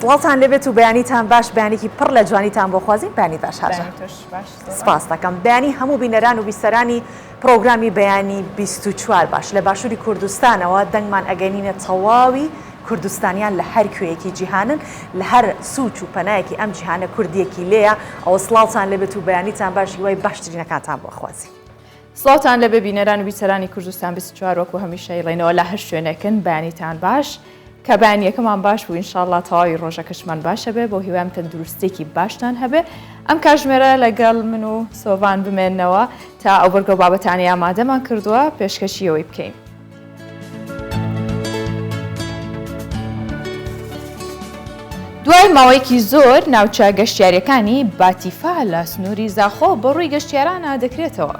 سڵاوتان لێبێت و بەیانیتان باش بەیانێکی پڕ لە جوانیتان بۆ خوازین بەیانی باش هاژە سپاس دەکەم بەیانی هەموو بینەران و بیسەرانی پرۆگرامی بەیانی 24 باش لە باشووری کوردستانەوە دەنگمان ئەگەینینە تەواوی کوردستانیان لە هەر کوێیەکی جیهانن لە هەر سوچ و پەنایەکی ئەم جیهانە کوردیەکی لێیە ئەوە سڵاوتان لێبێت و بەیانیتان باش هیوای باشترینەکانتان بۆ خوازین. سڵاوتان لێبێ بینەران و بیسەرانی کوردستان 24 وەکو هەمیشە ئەیڵێینەوە لە هەر شوێنێکن بەیانیتان باش کە بەیانیەکەمان باش بوو ئینشاءاللە تەواوی ڕۆژەکەشمان باشە بێ بۆ هیوام تەندروستێکی باشتان هەبێ ئەم کاژمێرە لەگەڵ من و سۆڤان بمێنەوە تا ئەو بەرگە و بابەتانەی ئامادەمان کردووە پێشکەشی ئەوەی بکەین. دوای ماوەیەکی زۆر ناوچە گەشتیاریەکانی باتیفا لە سنووری زاخۆ بە ڕووی گەشتیارانە دەکرێتەوە.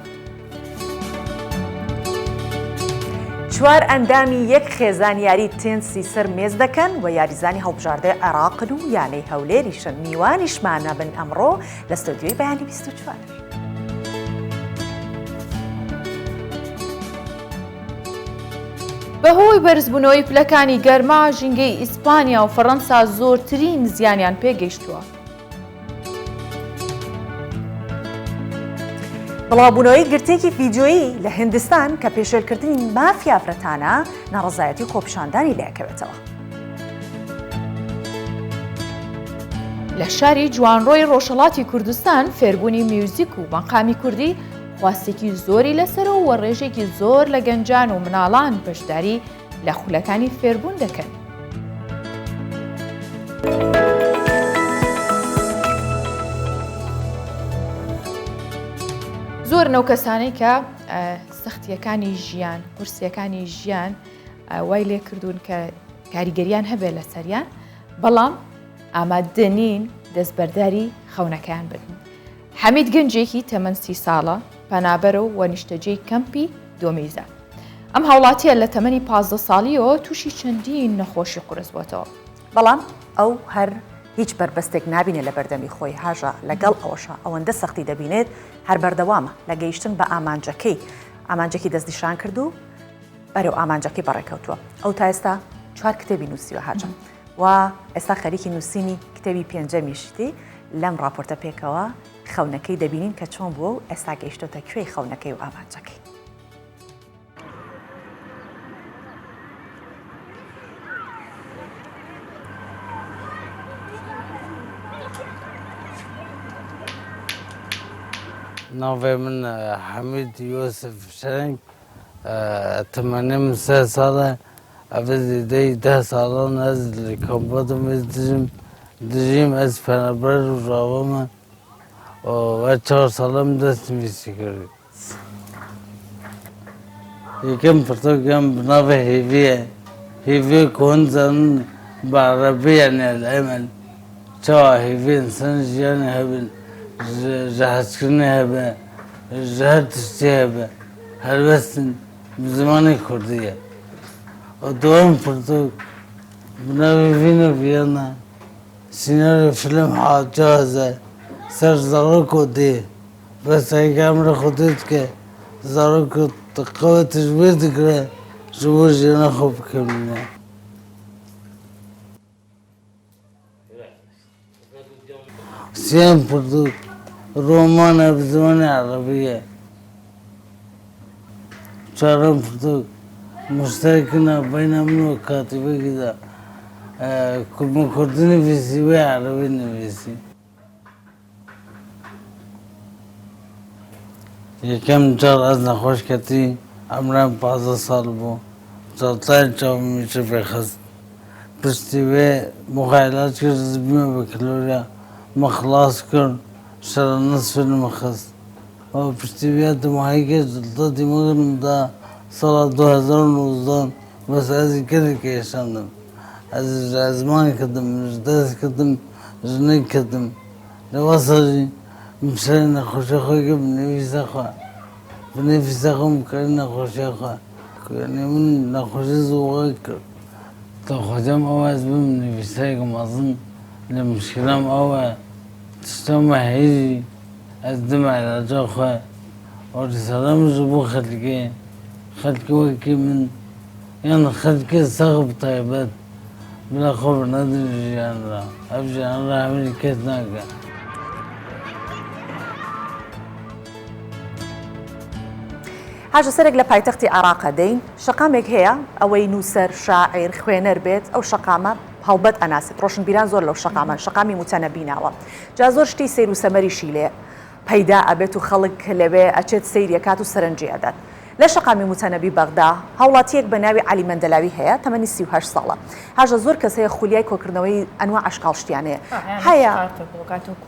چوار ئەندامی یەک خێزان یاری تێنسی سەر مێز دەکەن و یاریزانی هەڵبژاردەی عێراقن و یانەی هەولێریشن میوانیشمانە بن ئەمڕۆ لە ستۆدیۆی بەیانی 24. بەهۆی بەرزبوونەوەی پلەکانی گەرما، ژینگەی ئیسپانیا و فەڕەنسا زۆرترین زیانیان پێگەیشتووە. بڵاوبوونەوەی گرتەیەکی ڤیدیۆیی لە هیندستان کە پێشێلکردنی مافی ئافرەتانە، ناڕەزایەتی و خۆپیشاندانی لێکەوێتەوە. لە شاری جوانڕۆی ڕۆژهەڵاتی کوردستان فێربوونی میوزیک و مەقامی کوردی خواستێکی زۆری لەسەرە و ڕێژێکی زۆر لە گەنجان و مناڵان بەشداری لە خولەکانی فێربوون دەکەن. زۆر نەو کەسانەی کە سەختیەکانی ژیان قورسیەکانی ژیان وای لێ کردوون کە کاریگەریان هەبێت لەسەریان بەڵام ئامادە نین دەستبەرداری خەونەکەیان بن. حەمید گەنجێکی تەمەن 30 ساڵە، پەنابەرە و نیشتەجێی کەمپی دۆمیزە. ئەم هاوڵاتییە لە تەمەنی 15 ساڵییەوە تووشی چەندین نەخۆشی قورس بۆتەوە. بەڵام ئەو هەر هیچ بەربەستێک نابینێت لە بەردەمی خۆی، هاژە لەگەڵ ئەوەشا ئەوەندە سەختی دەبینێت هەر بەردەوامە لە گەیشتن بە ئامانجەکەی، ئامانجێکی دەستنیشان کرد و بەرەو ئامانجەکەی بەڕێکەوتووە. ئەو تا ئێستا چوار کتێبی نووسیوە هاژە و ئێستا خەریکی نووسینی کتێبی پێنجەمیشتی، لەم ڕاپۆرتە پێکەوە خەونەکەی دەبینین کە چۆن بووە و ئێستا گەیشتۆتە کوێی خەونەکەی و ئامانجەکەی. ناوێ من حەمید یوسف شەرنگ تەمەنێ من سێ ساڵە ئەڤ زێدەی دە ساڵان ئەز لە کەمپە دۆمیز دژم دژیم ئەز پەنابەر ڕۆژاڤامە و چوار ساڵە من دەست نویسی کرد. یەکەم پرتوکم بە ناوی هێڤیە هێڤی کو هون زانن بە عەرەبی یعنی الامل چاوا هێڤی ئینسان ژیانی هەبن ژە حەزکردنی هەبێ ژە هەر تشتی هەبێ هەلوەستن بە زمانی کوردیە و دووەم پرتوک بە ناوی ڤین و ڤیانە سیناریۆ فیلم جاهزە سەر زاڕۆک و دێ بەس هەیکە ئەمرە خودێ دکە زاڕۆک قەوەتش وێ دگرە ژ بۆ ژیانە خۆ بکەمینە. سێیەم پرتوک ڕۆمانە بە زمانی عەڕەبییە. چوارەم پرتوک مشتەرەکە بەینە من و کاتیبێکیدا من کوردی نویسی وی عەرەبی نویسی. یەکەم جار ئەز نەخۆش کەتی عەمرام 15 ساڵ بوو جەڵتای چاوم میچە پێخست پشتی وێ مخە علاج کرد زبیمە بەکلۆریا مە خلاص کرد شەرە نصف مخست و پشتی وێ دماهیکە جڵتە دیمەگرم دا ساڵا 2019 بەس ئەزی کەلێک ئێشاندم ئەز ژ ئەزمان کردم ژ دەست کردم ژ نگ کردم لە وەسا ژی مشەری نەخۆشی خۆی کە بنویسە خوا بنویسە خۆم کەری نەخۆشی خوا یعنی من نەخۆشی زووغە کرد داخوازیم ئەوە ئەز بم نویسەرێک مەزن لە مشکلام ئەوە تشتەمە هەیژی ئەز دم علاجا خوە و رسالەم ژ بۆ خەلکێ خەلکی وەکی من یان خەلکی سەغ بتایبەت. بلا خۆ بەنەدن ژیان را ئەف ژیان را هەمری کەس ناکە. هاژە سەرێک لە پایتەختی عێراق ئەدەین، شەقامێک هەیە ئەوەی نووسەر، شاعیر، خوێنەر بێت ئەو شەقامە هەڵبەت ئەناسێت، ڕۆشنبیران زۆر لەو شەقامەن، شەقامی موتەنەبی ناوە. جا زۆر شتی سەیر و سەمەریشی لێ پەیدا ئەبێت و خەڵک لەوێ ئەچێت سەیری ئەکات و سەرنجی ئەدات. لە شەقامی موتەنەبی بەغدا هاوڵاتییەک بە ناوی عەلی مەندەلاوی هەیە تەمەنی 38 ساڵە. هاژە زۆر کەس هەیە خولیای کۆکردنەوەی ئەنواع ئەشکاڵ شتیان هەیە. هەیە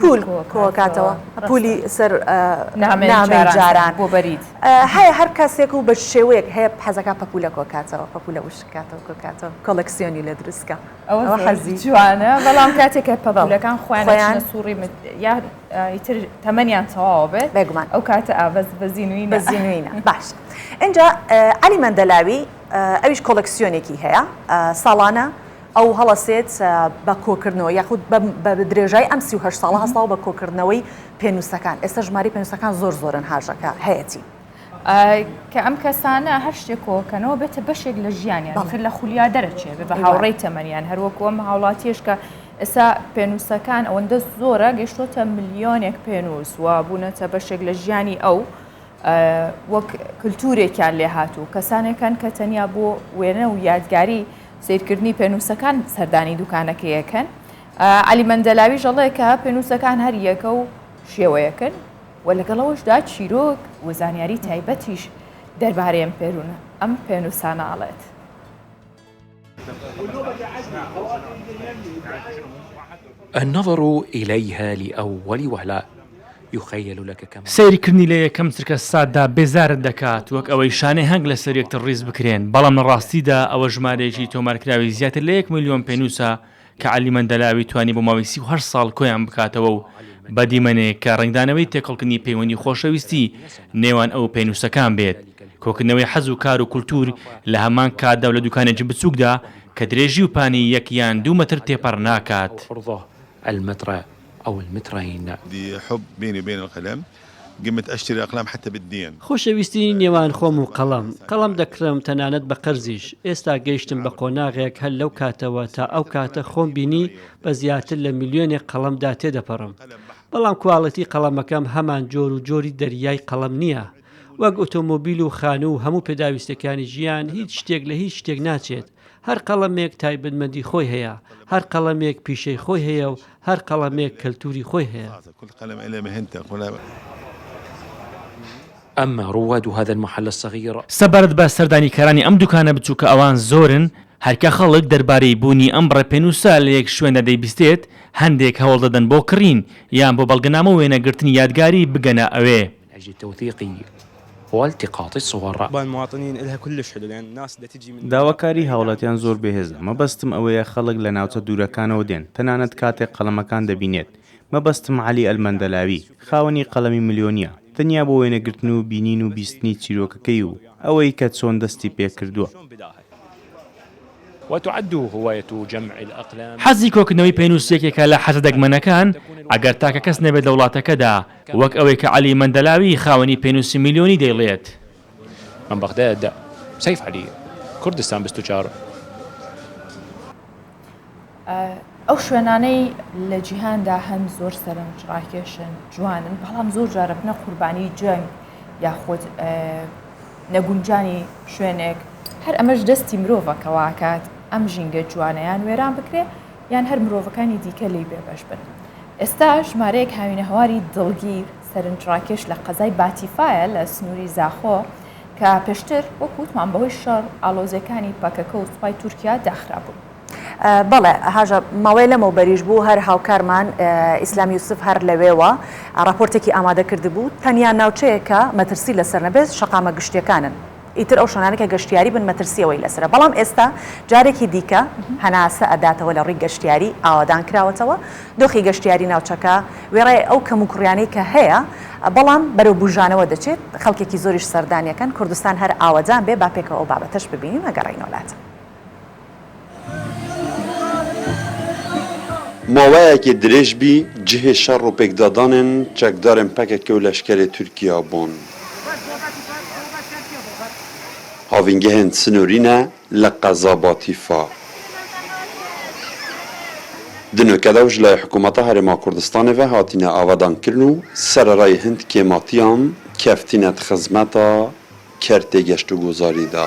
پول کۆکاتەوە پولی سەر نامەی جاران هەیە هەر کەسێک و بە شێوەیەک هەیە حەزەکا پەپولە کۆکاتەوە پەپولە وشکاتەوە کۆکاتەوە کۆلکسیۆنی لێ دروستکە. ئەوە حەزی جوانە بەڵام کاتێک کە پەپولەکان خۆیان سوڕی یا ئیتر تەمەنیان تەواو بێت بێگومان ئەو کاتە ئابەز بە زینووی بە زینووینە باش ئینجا عەلی مەندەلاوی ئەویش کۆلکسیۆنێکی هەیە ساڵانە ئەو هەڵەسێت بە کۆکردنەوە یاخود بە درێژای ئەم 38 ساڵە هەستاوە بە کۆکردنەوەی پێنووسەکان ئێستا ژماری پێنووسەکان زۆر زۆرن هاژەکە هەیەتی. کە ئەم کەسانە هەر شتێک کۆکەنەوە بێتە بەشێک لە ژیانیان تر لە خولیا دەرەچێ بە هاوڕێی تەمەنیان هەروەکو ئەم هاوڵاتیش کە ئێستا پێنووسەکان ئەوەندە زۆرە گەشتۆتە ملیۆنێک پێنووس و بوونەتە بەشێک لە ژیانی ئەو وەک کللتورێکیان لێ هاتوو کەسانێکن کە تەنیا بۆ وێنە و یادگاری سیرکردنی پێنووسەکان سەردانی دوکانەکەیەکەن علی مەندەلاوی ژەڵێ کە پێنووسەکان هەر یەکە و شێوەیەکن و لەگەڵ ئەوەشدا چیرۆک و زانیاری تایبەتیش دەربارەی ئەم پێرونە ئەم پێنووسانە ئەڵێت. النظر الیها لأول وهلە یخیل لک کما. سەیرکردنی لە یەکەم چرکە ساتدا بێزارت دەکات، وەک ئەوەی شانەی هەنگ لەسەر یەکتر ڕیز بکرێن، بەڵام لە ڕاستیدا ئەوە ژمارەیەکی تۆمارکراوی زیاتر لە یەک ملیۆن پێنووسە کە عەلی مەندەلاوی توانی بۆ ماوەی 38 ساڵ کۆیان بکاتەوە و بە دیمەنێک کە ڕەنگدانەوەی تێکەڵکردنی پەیوەندی خۆشەویستی نێوان ئەو و پێنووسەکان بێت، کۆکردنەوەی حەز و کار و کولتوور لە هەمان کاتدا و لە دوکانێکی بچووکدا کە درێژی و پانی یەک یان دوو مەتر تێپەڕ ناکات. خۆشەویستیی نێوان خۆم و قەڵەم، قەڵەم دەکڕم تەنانەت بە قەرزیش، ئێستا گەیشتم بە قۆناغێک هەر لەو کاتەوە تا ئەو کاتە خۆم بینی بە زیاتر لە ملیۆنێک قەڵەمدا تێدەپەڕم، بەڵام کواڵێتی قەڵەمەکەم هەمان جۆر و جۆری دەریای قەڵەم نییە، وەک ئۆتۆمۆبیل و خانوو و هەموو پێداویستیەکانی ژیان هیچ شتێک لە هیچ شتێک ناچێت، هەر قەڵەمێک تایبەتمەندی خۆی هەیە، هەر قەڵەمێک پیشەی خۆی هەیە و هەر قەڵەمێک کەلتوری خۆی هەیە. اما رواد هذا المحل الصغیر. سەبارەت بە سەردانیکارانی ئەم دوکانە بچووکە ئەوان زۆرن، هەر کە خەڵک دەربارەی بوونی ئەم بڕە پێنووسە لە یەک شوێندا دەیبیستێت، هەندێک هەوڵ دەدەن بۆ کڕین یان بۆ بەڵگەنامە و وێنەگرتنی یادگاری بگەنە ئەوێ. من اجل التوثیق والتقاط الصور. داواکاری هاوڵاتیان زۆر بەهێزە، مەبەستم ئەوەیە خەڵک لە ناوچە دوورەکانەوە دێن، تەنانەت کاتێک قەڵەمەکان دەبینێت، مەبەستم عەلی ئەلمەندەلاوی، خاوەنی قەڵەمی ملیۆنییە، تەنیا بۆ وێنەگرتن و بینین و بیستنی چیرۆکەکەی و ئەوەی کە چۆن دەستی پێکردووە. حەزی کۆکردنەوەی پێنووس یەکێکە لە حەزە دەگمەنەکان، ئەگەر تاکە کەس نەبێت لە وڵاتەکەدا، وەک ئەوەی کە عەلی مەندەلاوی خاوەنی پێنووسی ملیۆنی دەیڵێت. من بغداد، سەیف عەلی، کوردستان 24. ئەو شوێنانەی لە جیهاندا هەن زۆر سەرنجڕاکێشن، جوانن، بەڵام زۆر جار ئەبنە قوربانی جەنگ یاخود نەگونجانی شوێنێک، هەر ئەمەش دەستی مرۆڤە کە واکات ئەم ژینگە جوانە یان وێران بکرێ یان هەر مرۆڤەکانی دیکە لێی بێبەش بن. ئێستا ژمارەیەک هاوینەهەواری دڵگیر، سەرنجڕاکێش لە قەزای باتیفایە لە سنووری زاخۆ کە پێشتر وەک وتمان بەهۆی شەڕ، ئاڵۆزییەکانی پەکەکە و سوپای تورکیا داخرابوون. بەڵێ هاژە ماوەیە لەمەوبەریش بوو هەر هاوکارمان ئیسلام یوسف هەر لەوێوە ڕاپۆرتێکی ئامادە کردبوو تەنیا ناوچەیەک کە مەترسی لەسەر نەبێت شەقامە گشتیەکانن ئیتر ئەو شوێنانە کە گەشتیاری بن مەترسی ئەوەی لەسەرە بەڵام ئێستا جارێکی دیکە هەناسە ئەداتەوە لە ڕووی گەشتیاری ئاوادان کراوەتەوە دۆخی گەشتیاری ناوچەکە وێڕای ئەو کەموکوڕیانەی کە هەیە بەڵام بەرەو بوژانەوە دەچێت خەڵکێکی زۆریش سەردانیەکەن کوردستان هەر ئاوەدان بێ با پێکەوە ئەو بابەتەش ببینین ئەگەڕێینەوە لاتان. ماوەیەکی درێژ بی جهێ شەڕ و پێکدادانێن چەکدارێن پەکەکە و لەشکەرێ تورکیا بوون. هاوینگەهێن سنوورینە لە قەزا باتیفا. Di nûke de û ji layê Hikûmeta Herêma Kurdistanê ve hatine avadankirin û sererayê hind kêmatiyan keftîne di xizmeta kertê geştûgozarî de.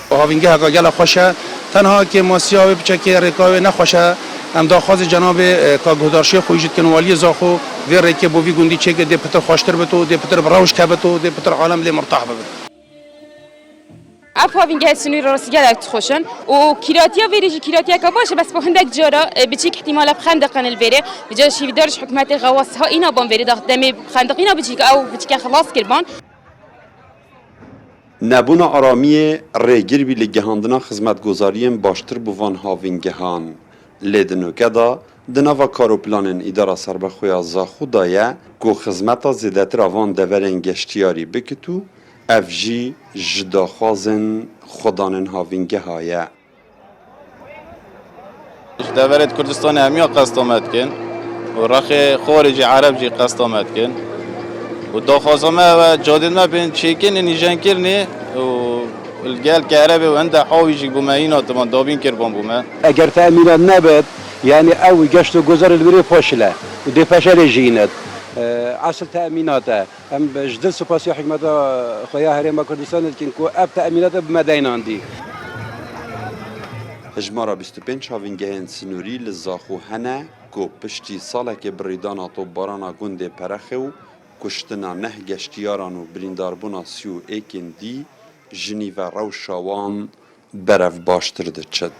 Havîngeheka gelek xweş e. Tenha kêmasiya wê piçekê rêka wê ne xweş e. Em daxwazê cenabê ka Guhdar Şêxoyî jî dikin waliyê Zaxo vê rêkê bo vî gundî çêke dê pitir xweştir bit û dê pitir bi rewş kevit û dê pitir alem lê mirtah bibit. Ev havîngehê sinûrê rastî gelek xweş in û kîratiya vêrê jî kîratiyeke baş e bes bo hindek cara biçîk îhtîmala bi xendiqin li vêrê. Bi cara şîvîdar ji hikûmetê xewa siha îna ban vêrê da demê xendiqîna biçîk ew biçîke xilas kirban. Nebûna aramiyê rêgir bî li gihandina xizmetgozariyên baştir bo van havîngehan. Lê di noke de di nava kar û planên Îdara Serbexwe ya Zaxo de ye ku xizmeta zêdetir a van deverên geştiyarî bikit û ev jî ji daxwazên xwedanên havîngeha ye. Ji deverê di Kurdistanê hemiya qesta me dikin û rexê xorê jî ereb jî qesta me dikin û daxwaza me ew e cadên me bên çêkirinê nîjenkirinê û li gel kerebê û hinde hawî jî bo me hîna tiban dabîn kirban bo me. Eger temînat nebit yanî ew geşt û guzar li wirê feşil e û dê feşelê jî net. Esil temînat e. Em ji dil spasiya hikûmeta xwe ya Herêma Kurdistanê dikin ku ev temînata bi me deynandî. Hejmara 25 havîngehên sinûrî li Zaxo hene ku piştî salekê bi rîdana topbarana gundê Perexê û kuştina neh geştiyaran û birîndarbûna 31ên dî ji nîve rewşa wan berev baştir diçit.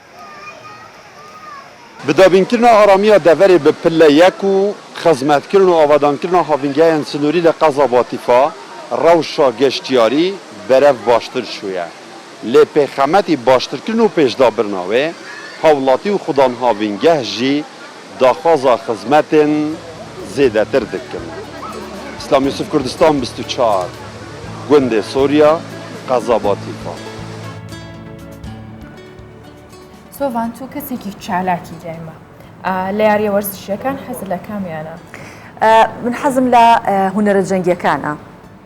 Bi dabînkirina aramiya deverê bi pile yek û xizmetkirin û avadankirina havîngehên sinûrî li qeza Batîfa, rewşa geştyarî berev baştir çûye. Lê pêxemetî baştirkirin û pêşdabirina wê, hewlatî û xudanhavîngeh jî daxwaza xizmetên zêdetir dikin. Îslam Yusuf Kurdistan 24, Gundê Sorya, qeza Batîfa. سۆڤان تۆ کەسێکی چالاکی دایمە لە یاریە وەرزشیەکان حەزت لە کامیانە؟ من حەزم لە هونەرە جەنگیەکانە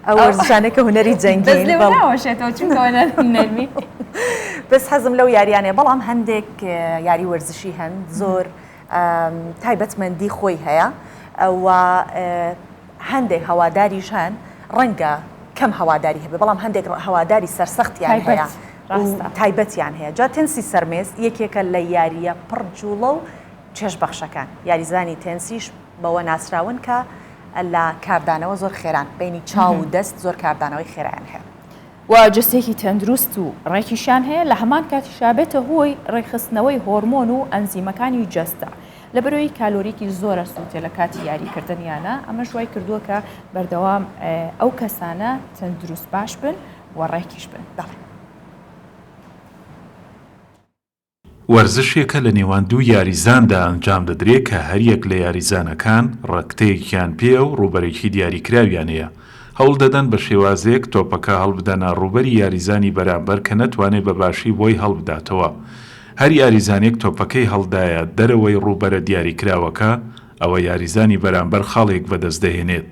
ئەو وەرزشانەی کە هونەری جەنگین دەست لێوە ناوەشێتەوە چونکە نەرمی بەس حەزم لەو یاریانەیە بەڵام هەندێک یاری وەرزشی هەن زۆر تایبەتمەندی خۆی هەیە و هەندێک هەواداریش هەن ڕەنگە کەم هەواداری هەبێ بەڵام هەندێک هەواداری سەرسەختیان هەیە تایبەتیان هەیە جا تێنسی سەرمێز یەکێکە لە یارییە پڕ جوڵە و چێژبەخشەکان یاریزانی تێنسیش بەوە ناسراون کە لە کاردانەوە زۆر خێران، بەینی چاو و دەست زۆر کاردانەوەی خێرایان هەیە. و جەستەیەکی تەندروست و ڕێکیشیان هەیە، لە هەمان کاتیشا بێتە هۆی ڕێکخستنەوەی هۆرمۆن و ئەنزیمەکانی جەستە، لەبەرئەوەی کالۆریکی زۆر ئەسووتێ لە کاتی یاریکردنیانا، ئەمەش وای کردووە کە بەردەوام ئەو کەسانە تەندروست باش بن و ڕێکیش بن. بەڵێ. وەرزشێکە لە نێوان دوو یاریزاندا ئەنجام دەدرێ کە هەریەک لە یاریزانەکان ڕەکتەیەکیان پێیە و ڕووبەرێکی دیاریکراویان هەیە، هەوڵ دەدەن بە شێوازێک تۆپەکە هەڵبدەنە ڕووبەری یاریزانی بەرامبەر کە نەتوانێ بە باشی بۆی هەڵبداتەوە. هەر یاریزانێک تۆپەکەی هەڵدایە دەرەوەی ڕووبەرە دیاریکراوەکە، ئەوە یاریزانی بەرامبەر خاڵێک بەدەست دەهێنێت.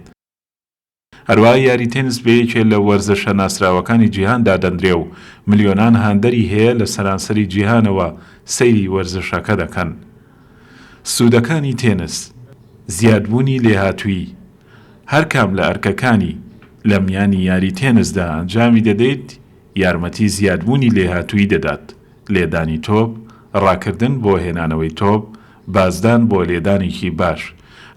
هەروەها یاری تێنس بە یەکێ لە وەرزشە ناسراوەکانی جیهان دادەندرێ و ملیۆنان هاندەری هەیە لە سەرانسەری جیهانەوە سەیری وەرزشەکە دەکەن. سوودەکانی تێنس. زیادبوونی لێهاتوویی، هەر کام لە ئەرکەکانی لە میانی یاری تێنسدا ئەنجامی دەدەیت یارمەتی زیادبوونی لێهاتوویی دەدات، لێدانی تۆپ، ڕاکردن بۆ هێنانەوەی تۆپ، بازدان بۆ لێدانێکی باش.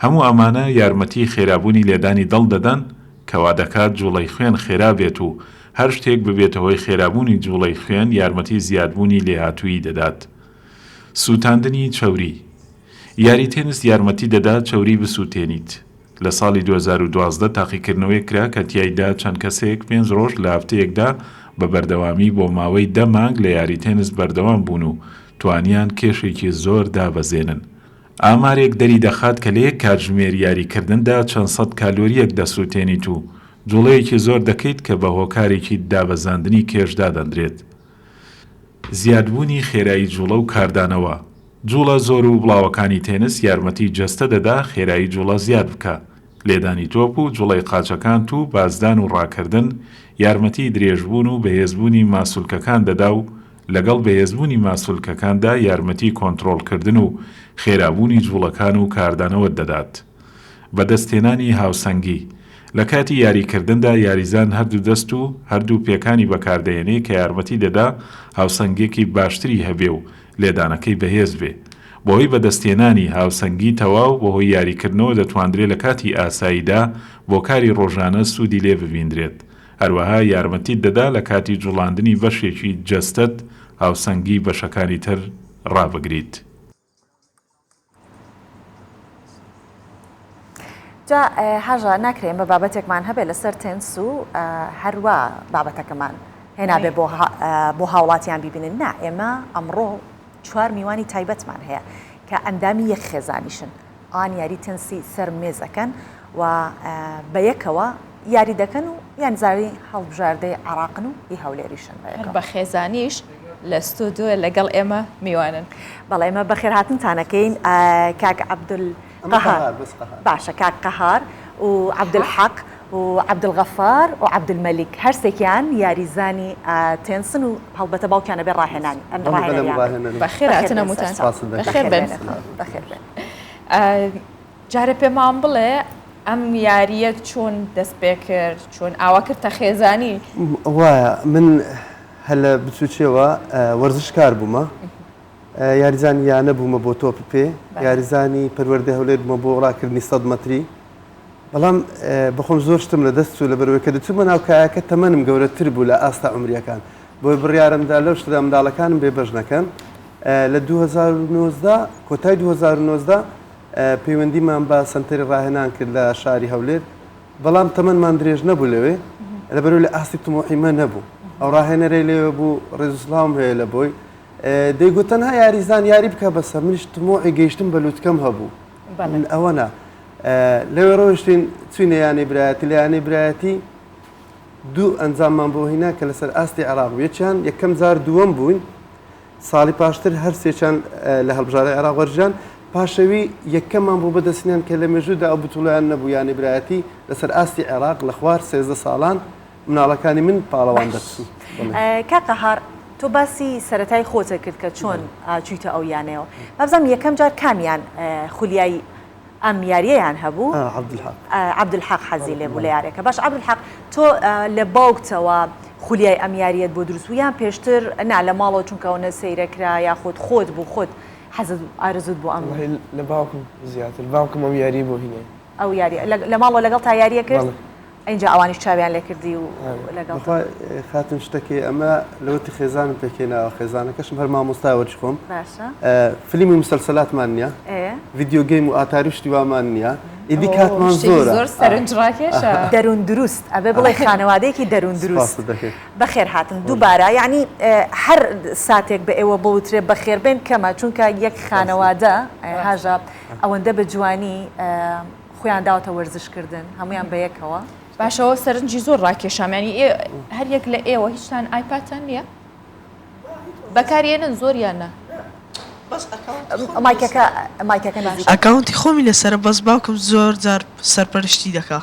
هەموو ئەمانە یارمەتی خێرابوونی لێدانی دڵ دەدەن کە وا دەکات جوڵەی خوێن خێرا بێت و هەر شتێک ببێتە هۆی خێرابوونی جوڵەی خوێن یارمەتی زیادبوونی لێهاتوویی دەدات. سووتاندنی چەوری، یاری تێنس یارمەتی دەدات چەوری بسووتێنیت. لە ساڵی 2012 تاقیکردنەوەیەک کرا کە تیایدا چەند کەسێک پێنج ڕۆژ لە هەفتەیەکدا بە بەردەوامی بۆ ماوەی دە مانگ لە یاری تێنس بەردەوام بوون و توانیان کێشێکی زۆر دابەزێنن. ئامارێک دەری دەخات کە لە یەک کاتژمێر یاریکردندا چەند سەد کالۆرییەک دەسووتێنیت و جوڵەیەکی زۆر دەکەیت کە بە هۆکارێکی دابەزاندنی کێش دادەندرێت. زیادبوونی خێرایی جوڵە و کاردانەوە، جوڵە زۆر و بڵاوەکانی تێنس یارمەتی جەستە دەدا خێرایی جوڵە زیاد بکا. لێدانی تۆپ و جوڵەی قاچەکانت و بازدان و ڕاکردن یارمەتی درێژبوون و بەهێزبوونی ماسولکەکان دەدا و. لەگەڵ بەهێزبوونی ماسولکەکاندا یارمەتی کۆنترۆڵکردن و خێرابوونی جوڵەکان و کاردانەوەت دەدات. بەدەستهێنانی هاوسەنگی، لە کاتی یاریکردندا یاریزان هەردوو دەست و هەردوو پێکانی بەکاردەهێنێ کە یارمەتی دەدا هاوسەنگیەکی باشتری هەبێ و لێدانەکەی بەهێز بێ. بەهۆی بەدەستهێنانی هاوسەنگی تەواو بەهۆی یاریکردنەوە دەتواندرێ لە کاتی ئاساییدا بۆ کاری ڕۆژانە سوودی لێ ببیندرێت. هەروەها یارمەتیت دەدا لە کاتی جوڵاندنی بەشێکی جەستەت هاوسەنگی بەشەکانی تر ڕابگریت. جا هاژە ناکرێ ئێمە بابەتێکمان هەبێ لەسەر تێنس و هەروا بابەتەکەمان هێنابێ بۆ بۆ هاوڵاتیان بیبینن نا ئێمە ئەمڕۆ چوار میوانی تایبەتمان هەیە کە ئەندامی یەک خێزانیشن ئان یاری تێنسی سەر مێز ئەکەن و بە یەکەوە یاری دەکەن و یانزاری هەڵبژاردەی عراقن و ئی هەولێریشن هەر بە خێزانیش لە ستۆدیۆ لەگەڵ ئێمە میوانن. بەڵێ ئێمە بەخێرهاتنتان ئەکەین کاک عەبدولقەهار باشە کاک قەهار و عەبدولحەق و عەبدولغەفار و عەبدولمەلیک هەرسێکیان یاریزانی تێنسن و هەڵبەتە باوکیان ئەبێ ڕاهێنانی ڕاهێنەریان بەخێرهاتن هەمووتان بەخێر بێن بەخێر بێن. جارێ پێمان بڵێ ئەم یارییە چۆن دەست پێ کرد چۆن ئاوا کردتە خێزانی؟ وایە من هەر لە بچووکیەوە وەرزشکار بوومە یاریزانی یانە بوومە بۆ تۆپی پێ یاریزانی پەروەردەی هەولێر بوومە بۆ ڕاکردنی سەد مەتری بەڵام بەخۆم زۆر شتم لە دەست چوو لەبەرەوەی کە دەچوومە ناو کایەکە تەمەنم گەورەتر بوو لە ئاستە عومریەکان بۆیە بڕیارمدا لەو شتەدا منداڵەکانم بێبەش نەکەن لە 2019 کۆتای 2019 پەیوەندیمان بە سەنتەری ڕاهێنان کرد لە شاری هەولێر بەڵام تەمەنمان درێژ نەبوو لەوێ لەبەرەوەی لە ئاستی تموحی مە نەبوو ئەو ڕاهێنەرەی لەوێ بوو ڕێز و سڵاوم هەیە لە بۆی دەیگوت تەنها یاریزان یاری بکە بەسە منیش تموحی گەیشتن بە لوتکەم هەبوو من ئەوە نا لەوێ ڕۆیشتین چوینە یانەی برایەتی لە یانەی برایەتی دوو ئەنجاممان بۆ هینا کە لەسەر ئاستی عێراق بوو یەکیان یەکەم جار دووەم بووین ساڵی پاشتر هەر سێکیان لە هەڵبژاردەی عێراق وەرگیران، پاشەوی یەکەمان بۆ بەدەستهێنان کە لە مێژوودا ئەو بتوڵەیان نەبوو یانەی برایەتی لەسەر ئاستی عێراق لە خوار 13 ساڵان مناڵەکانی من پاڵەوان باش دەرچوو. بەڵێ. کاک قەهار تۆ باسی سەرەتای خۆتت کرد کە چۆن چوویتە ئەو یانەیەوە بابزانم یەکەم جار کامیان خولیای ئەم یاریەیان هەبوو عەبدولحەق عەبدولحەق حەزی لێ بوو لە یاریەکە باش عەبدولحەق تۆ لە باوکتەوە خولیای ئەم یاریەت بۆ دروست بوو یان پێشتر نا لە ماڵەوە چونکە ئەوەنە سەیرە کرا یاخود خۆت بوو خۆت حەزت ئارەزووت بۆ ئەم وەڵاهی لە باوکم زیاتر باوکم ئەم یاریەی بۆ هیناین ئەو یاریە لە ماڵەوە لەگەڵ تا یاریە کرد ئینجا ئەوانیش چاویان لێ کردی و لەگەڵ بەخوا خاتون شتەکەی ئەمە لەوەتی خێزانم پێکهێناوە خێزانەکەشم هەر مامۆستایە وەرجی خۆم باشە فلیمی مسەلسەلاتمان نییە ڤیدیۆ گەیم و ئاتاری و شتی وامان نییە ئیدی کاتمان زۆرە زۆر سەرنج ڕاکێشە دەروون دروست ئەبێ بڵێ خانەوادەیەکی دەروون دروست بەخێر هاتن دووبارە یعنی هەر ساتێک بە ئێوە بوترێ بەخێر بێن کەمە چونکە یەک خانەوادە هاژە ئەوەندە بە جوانی خۆیان داوەتە وەرزش کردن هەموویان بەیەکەوە. باشە ئەوە سەرنجی زۆر ڕاکێشام یانی هەر یەک لە ئێوە هیچتان ئایپادتان نییە؟ بەکاری ئێنن زۆر یان نا؟ مایکەکە مایکەکە نزیک. ئەکاونتی خۆمی لەسەرە بەس باوکم زۆر جار سەرپەرشتی دەکا.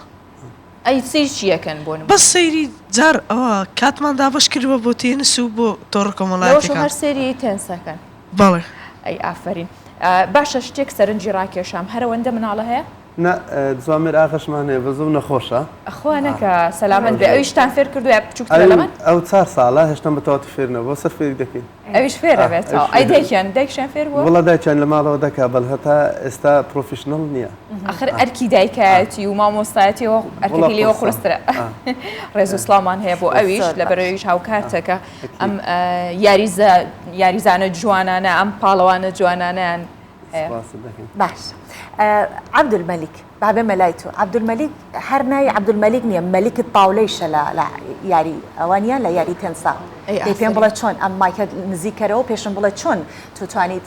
ئەی سەیری چی ئەکەن بۆ نمونە؟ بەس سەیری جار ئەوە کاتمان دابەش کردوە بۆ تێنس و بۆ تۆڕە لەوەشەوە کۆمەڵایەتیەکان. هەر سەیری تێنس ئەکەن؟ بەڵێ. ئەی ئافەرین. باشە شتێک سەرنجی ڕاکێشام هەرەوەندە مناڵە هەیە؟ نا جوامێر ئاغەشمان هەیە بەس ئەو نەخۆشە. خوا نەکا سەلامەت بێ ئەویشتان فێر کردووە یا بچووکترە لەمن؟ ئەو چار ساڵە هێشتا بە تەواوەتی فێر نەبووە سەر فێری دەکەین. ئەویش فێر ئەبێت تەواو. ئەی دایکیان دایکشیان فێر بووە؟ وەڵا دایکیان لە ماڵەوە دەکا بەڵ هەتا ئێستا professional نییە. ئەخر ئەرکی دایکایەتی و مامۆستایەتیەوە ئەرکەکەی لێوە قورسترە. ڕێز و سڵاومان هەیە بۆ ئەویش لەبەر ئەویش هاوکارتە کە ئەم یاریزە یاریزانە جوانانە ئەم پاڵەوانە جوانانیان باش عەبدولمەلیک با بێمە لای تۆ عەبدولمەلیک هەر ناوی عەبدولمەلیک نییە مەلیکت تاولەیشە لە لە یاری ئەوە نییە لە یاری تێنسا دەی پێم بڵێ چۆن ئەم مایکە نزیکەرەوە پێشم بڵێ چۆن تۆ توانیت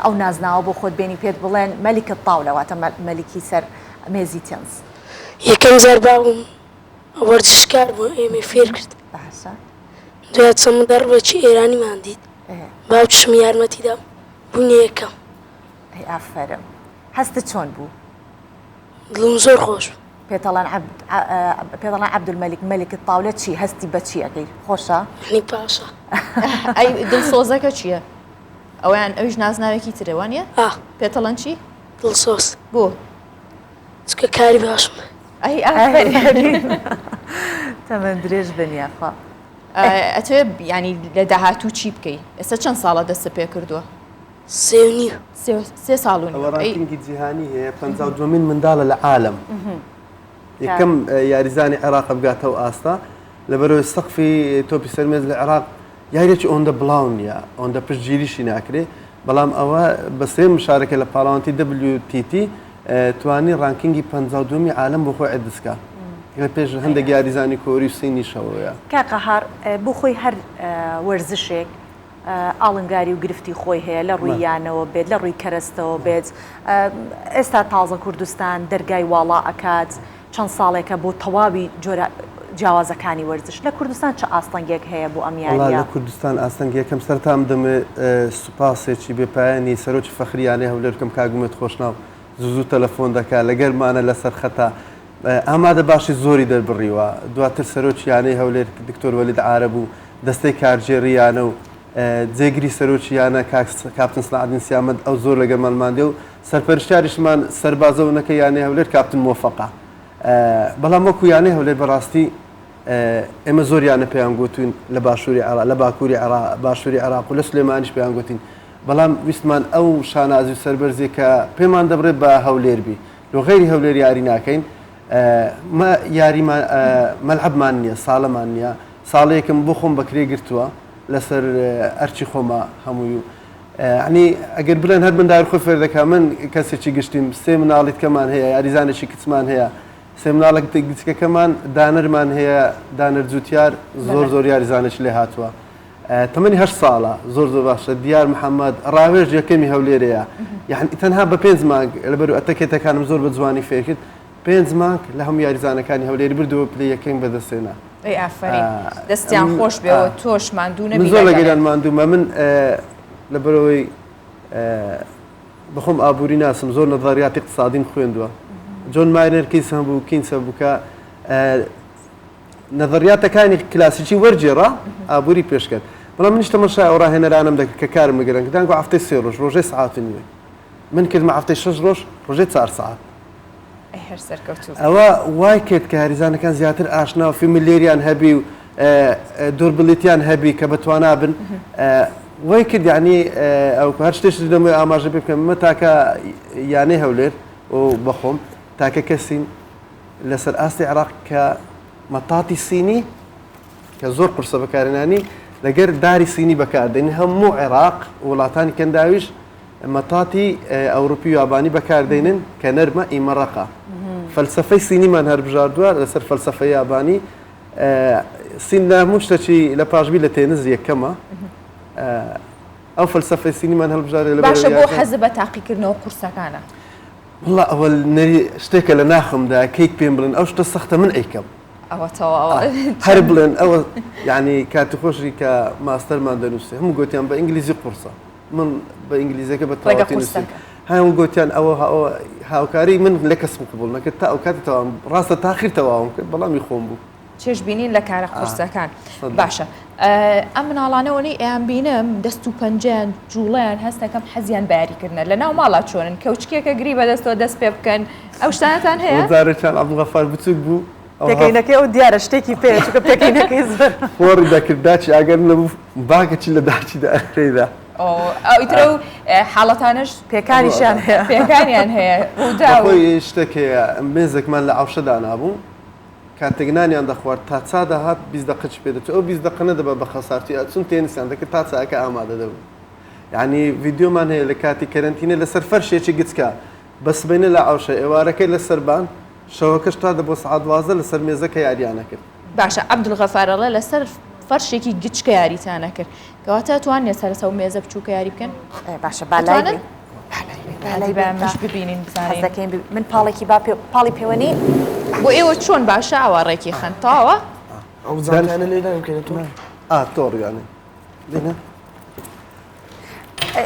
ئەو نازناوە بۆ خۆت بێنی پێت بڵێن مەلیکت تاولە واتە مەلیکی سەر مێزی تێنس. یەکەم جار باوکم وەرزشکار بوو ئێمەی فێر کرد. باشە. دوای چەند مدەڕبێکی ئێرانیمان دیت باوکیشم یارمەتی دام بووینە یەکەم. ئەی ئافەرم. هەستت چۆن بوو؟ دڵم زۆر خۆش بوو. پێتەڵێن عەبد پێتەڵێن عەبدولمەلیک مەلیک الطاولە چی هەستی بە چی ئەکەی خۆشە؟ یەعنی پاشا. ئەی دڵسۆزەکە چییە؟ ئەویان ئەویش نازناوێکی ترە وانە؟ ئا. پێتەڵێن چی؟ دڵسۆز. بۆ؟ چونکە کاری باشم. ئەی ئافەرین. تەمەن درێژ بن یاخوا. ئەتەوێ یانی لە داهاتوو چی بکەی؟ ئێستا چەند ساڵە دەستت پێ کردووە؟ سێ و نیو. سێ ساڵ و نیو. ئەوە ڕانکینگی جیهانی هەیە 52مین منداڵە لە عالەم یەکەم یاریزانی عێراق بگاتە ئەو ئاستە لەبەرەوەی سەقفی تۆپی سەرمێز لە عێراق یاریەکی ئەوەندە بڵاو نییە ئەوەندە پشتگیریشی ناکرێ بەڵام ئەوە بە سێ مشارەکە لە پاڵاوانتی WTT توانی ڕانکینگی 52می عالەم بۆ خۆی عێدسکا لە پێش هەندێک یاریزانی کۆری و سینیشەوەیە. کاک قەهار بۆ خۆی هەر وەرزشێک ئاڵنگاری و گرفتی خۆی هەیە لە ڕووی یانەوە بێت لە ڕووی کەرەستەوە بێت ئێستا تازە کوردستان دەرگای واڵا ئەکات چەند ساڵێکە بۆ تەواوی جۆرە جیاوازەکانی وەرزش لە کوردستان چ ئاستەنگێک هەیە بۆ ئەم وەڵا یارییە؟ لە کوردستان ئاستەنگ یەکەم سەرەتا من دەمەوێت سوپاسێکی بێ پایانی سەرۆکی فەخری یانەی هەولێر بکەم کاک ئومێد خۆشناو زوو زوو تەلەفۆن دەکا لەگەرمانە لەسەر خەتە ئامادە باشی زۆری دەربڕیوە دواتر سەرۆکی یانەی هەولێر دکتۆر وەلید عارەب و دەستەی کارگێڕی یانە و جێگری سەرۆکی یانە کاک کاپتن سڵاحەدین سیامەند ئەو زۆر لەگەڵمان ماندێ و سەرپەرشتیاریشمان سەربازە و نەکە یانەی هەولێر کاپتن مۆفەقە بەڵام وەکو یانەی هەولێر بەڕاستی ئێمە زۆر یانە پێیان گوتوین لە باشووری عێراق لە باکووری عێراق باشووری عێراق و لە سلێمانیش پێیان گوتین بەڵام ویستمان ئەو شانازی و سەربەرزی کە پێمان دەبڕێت بە هەولێر بی لۆ غەیری هەولێر یاری ناکەین مە یاریمان مەلعەبمان نییە ساڵەمان نییە ساڵەیەکم بۆ خۆم بەکرێ گرتووە لەسەر ئەرچی خۆمە هەمووی و یعنی ئەگەر بڵێن هەر مندار خۆی فێر دەکا من کەسێکی گشتیم سێ مناڵی کەمان هەیە یاریزانێکی کچمان هەیە سێ مناڵە گچکەکەمان دانەرمان هەیە دانەر جوتیار زۆر زۆر یاریزانێکی لێ هاتووە تەمەنی هەشت ساڵە زۆر زۆر باشە دیار محەممەد ڕاوێژ یەکەمی هەولێرەیە یعنی تەنها بە پێنج مانگ لەبەر ئەتەکێتەکانم زۆر بە جوانی فێرکرد پێنج مانگ لە هەموو یاریزانەکانی هەولێری بردەوە پلەی یەکەمی بەدەستهێنا. ئەی ئافەرین دەستیان خۆش بێ و تۆش ماندوو نەبی من زۆر لەگەڵیان ماندوومە من لەبەرئەوەی بەخۆم ئابووری ناسم زۆر نەزەریاتی اقتصادیم خوێندووە جۆن ماینەر کینس هەبوو کینس هەبوو کە نەزەریاتەکانی کلاسیکی وەرگێڕا ئابووری پێشکەت بەڵام منیش تەمەشای ئەو ڕاهێنەرانەم دەکرد کە کارم لەگەڵیان کرد دانگۆ هەفتەی سێ ڕۆژ ڕۆژێ سەعات و نیوێک من کردمە هەفتەی شەش ڕۆژ ڕۆژێ چار سەعات ئەی هەر سەرکەوتوو بی. ئەوە وای کرد کە یاریزانەکان زیاتر ئاشنا و familiar یان هەبی و دوربلیتیان هەبی کە بەتوانا بن وای کرد یعنی ئەو هەر شتێک دەمەوێت ئاماژە پێ بکەم ئمە تاکە یانەی هەولێر و بەخۆم تاکە کەسین لەسەر ئاستی عێراق کە مەتاتی سینی کە زۆر قورسە بەکارهێنانی لەگەر داری سینی بەکاردێنین هەموو عێراق وڵاتانی کەنداویش مەتاتی ئەوروپی و یابانی بەکاردێنن کە نەرمە ئیمە ڕەقە فەلسەفەی سینیمان هەربژاردووە لەسەر فەلسەفەی یابانی سین لە هەموو شتەکی لە پاشبی لە تێنس یەکەمە ئەو فەلسەفەی سینیمان هەڵبژاردە لە باشە بۆ حەزت بە تاقیکردنەوە قورسەکانە؟ وەڵا ئەوە نەری شتێکە لە ناخمدا کەیک پێم بڵێن ئەو شتە سەختە من ئەیکەم. ئەوە تەواوە. هەر بڵێن ئەوە یعنی کاتی خۆشی کە ماستەرمان دەنووسی هەموو گوتیان بە ئینگلیزی قورسە من بە ئینگلیزیەکە بە تەواوەتی نووسیم هەموو گوتیان ئەوە هاوکاری من لە کەسم قبوڵ نەکرد تا ئەو کاتی تەواوم ڕاستە تاخیر تەواوم کرد بەڵام ئی خۆم بوو. چێژ بینین لە کارە قورسەکان باشە ئەم مناڵانە وەنەی ئەیان بینم دەست و پەنجەیان جوڵەیان هەستەکەم حەزیان بە یاریکردنە لە ناو ماڵا چۆنن کەوچکێکە گری بەدەستەوە دەست پێ بکەن ئەو شتانەتان هەیە جارێکیان عەبدولغەفار بچوک بوو پێکەینەکەی ئەو دیارە شتێکی پێ چونکە پێکەینەکەی زۆر فۆڕی دەکرد داچی ئاگەر نەبوو باگەچی لە داچیدا ئەخرێدا ئەو ئیتر ئەو حاڵەتانەش پێکانیشیان هەیە پێکانیان هەیە ڕووداو خۆی شتێک هەیە مێزێکمان لە عەوشە دانابوو کاتێک نانیان دەخوارد تا چا دەهات 20 دەقەی پێ دەچوو ئەو 20 دەقە نەدەبا بە خەسارتی ئەچوون تێنسیان دەکرد تا چاکە ئامادە دەبوو یعنی ڤیدیۆمان هەیە لە کاتی کەرەنتینە لەسەر فەرشێکی گچکە بە سبەینە لە عەوشە ئێوارەکەی لەسەر بان شەوەکەش تا دەبووە سەعات 12 لەسەر مێزەکە یاریان ئەکرد. باشە عەبدولغەفار ئەڵێ لەسەر فەرشێکی گچکە یاریتان ئەکرد کەواتە ئەتوان لەسەر ئەو مێزە بچووکە یاری بکەن؟ باشە با لای ئەتوانن؟ با لای با ئەمەش ببینین بزانین. حەز دەکەین من پاڵێکی با پێ پاڵی پێوەنی. بۆ ئێوە چۆن باشە ئاوا ڕێکی خەن تەواوە؟ ئەو زانکانە لێ دایم کەنە تۆ؟ ئا تۆڕ یانێ دێنە.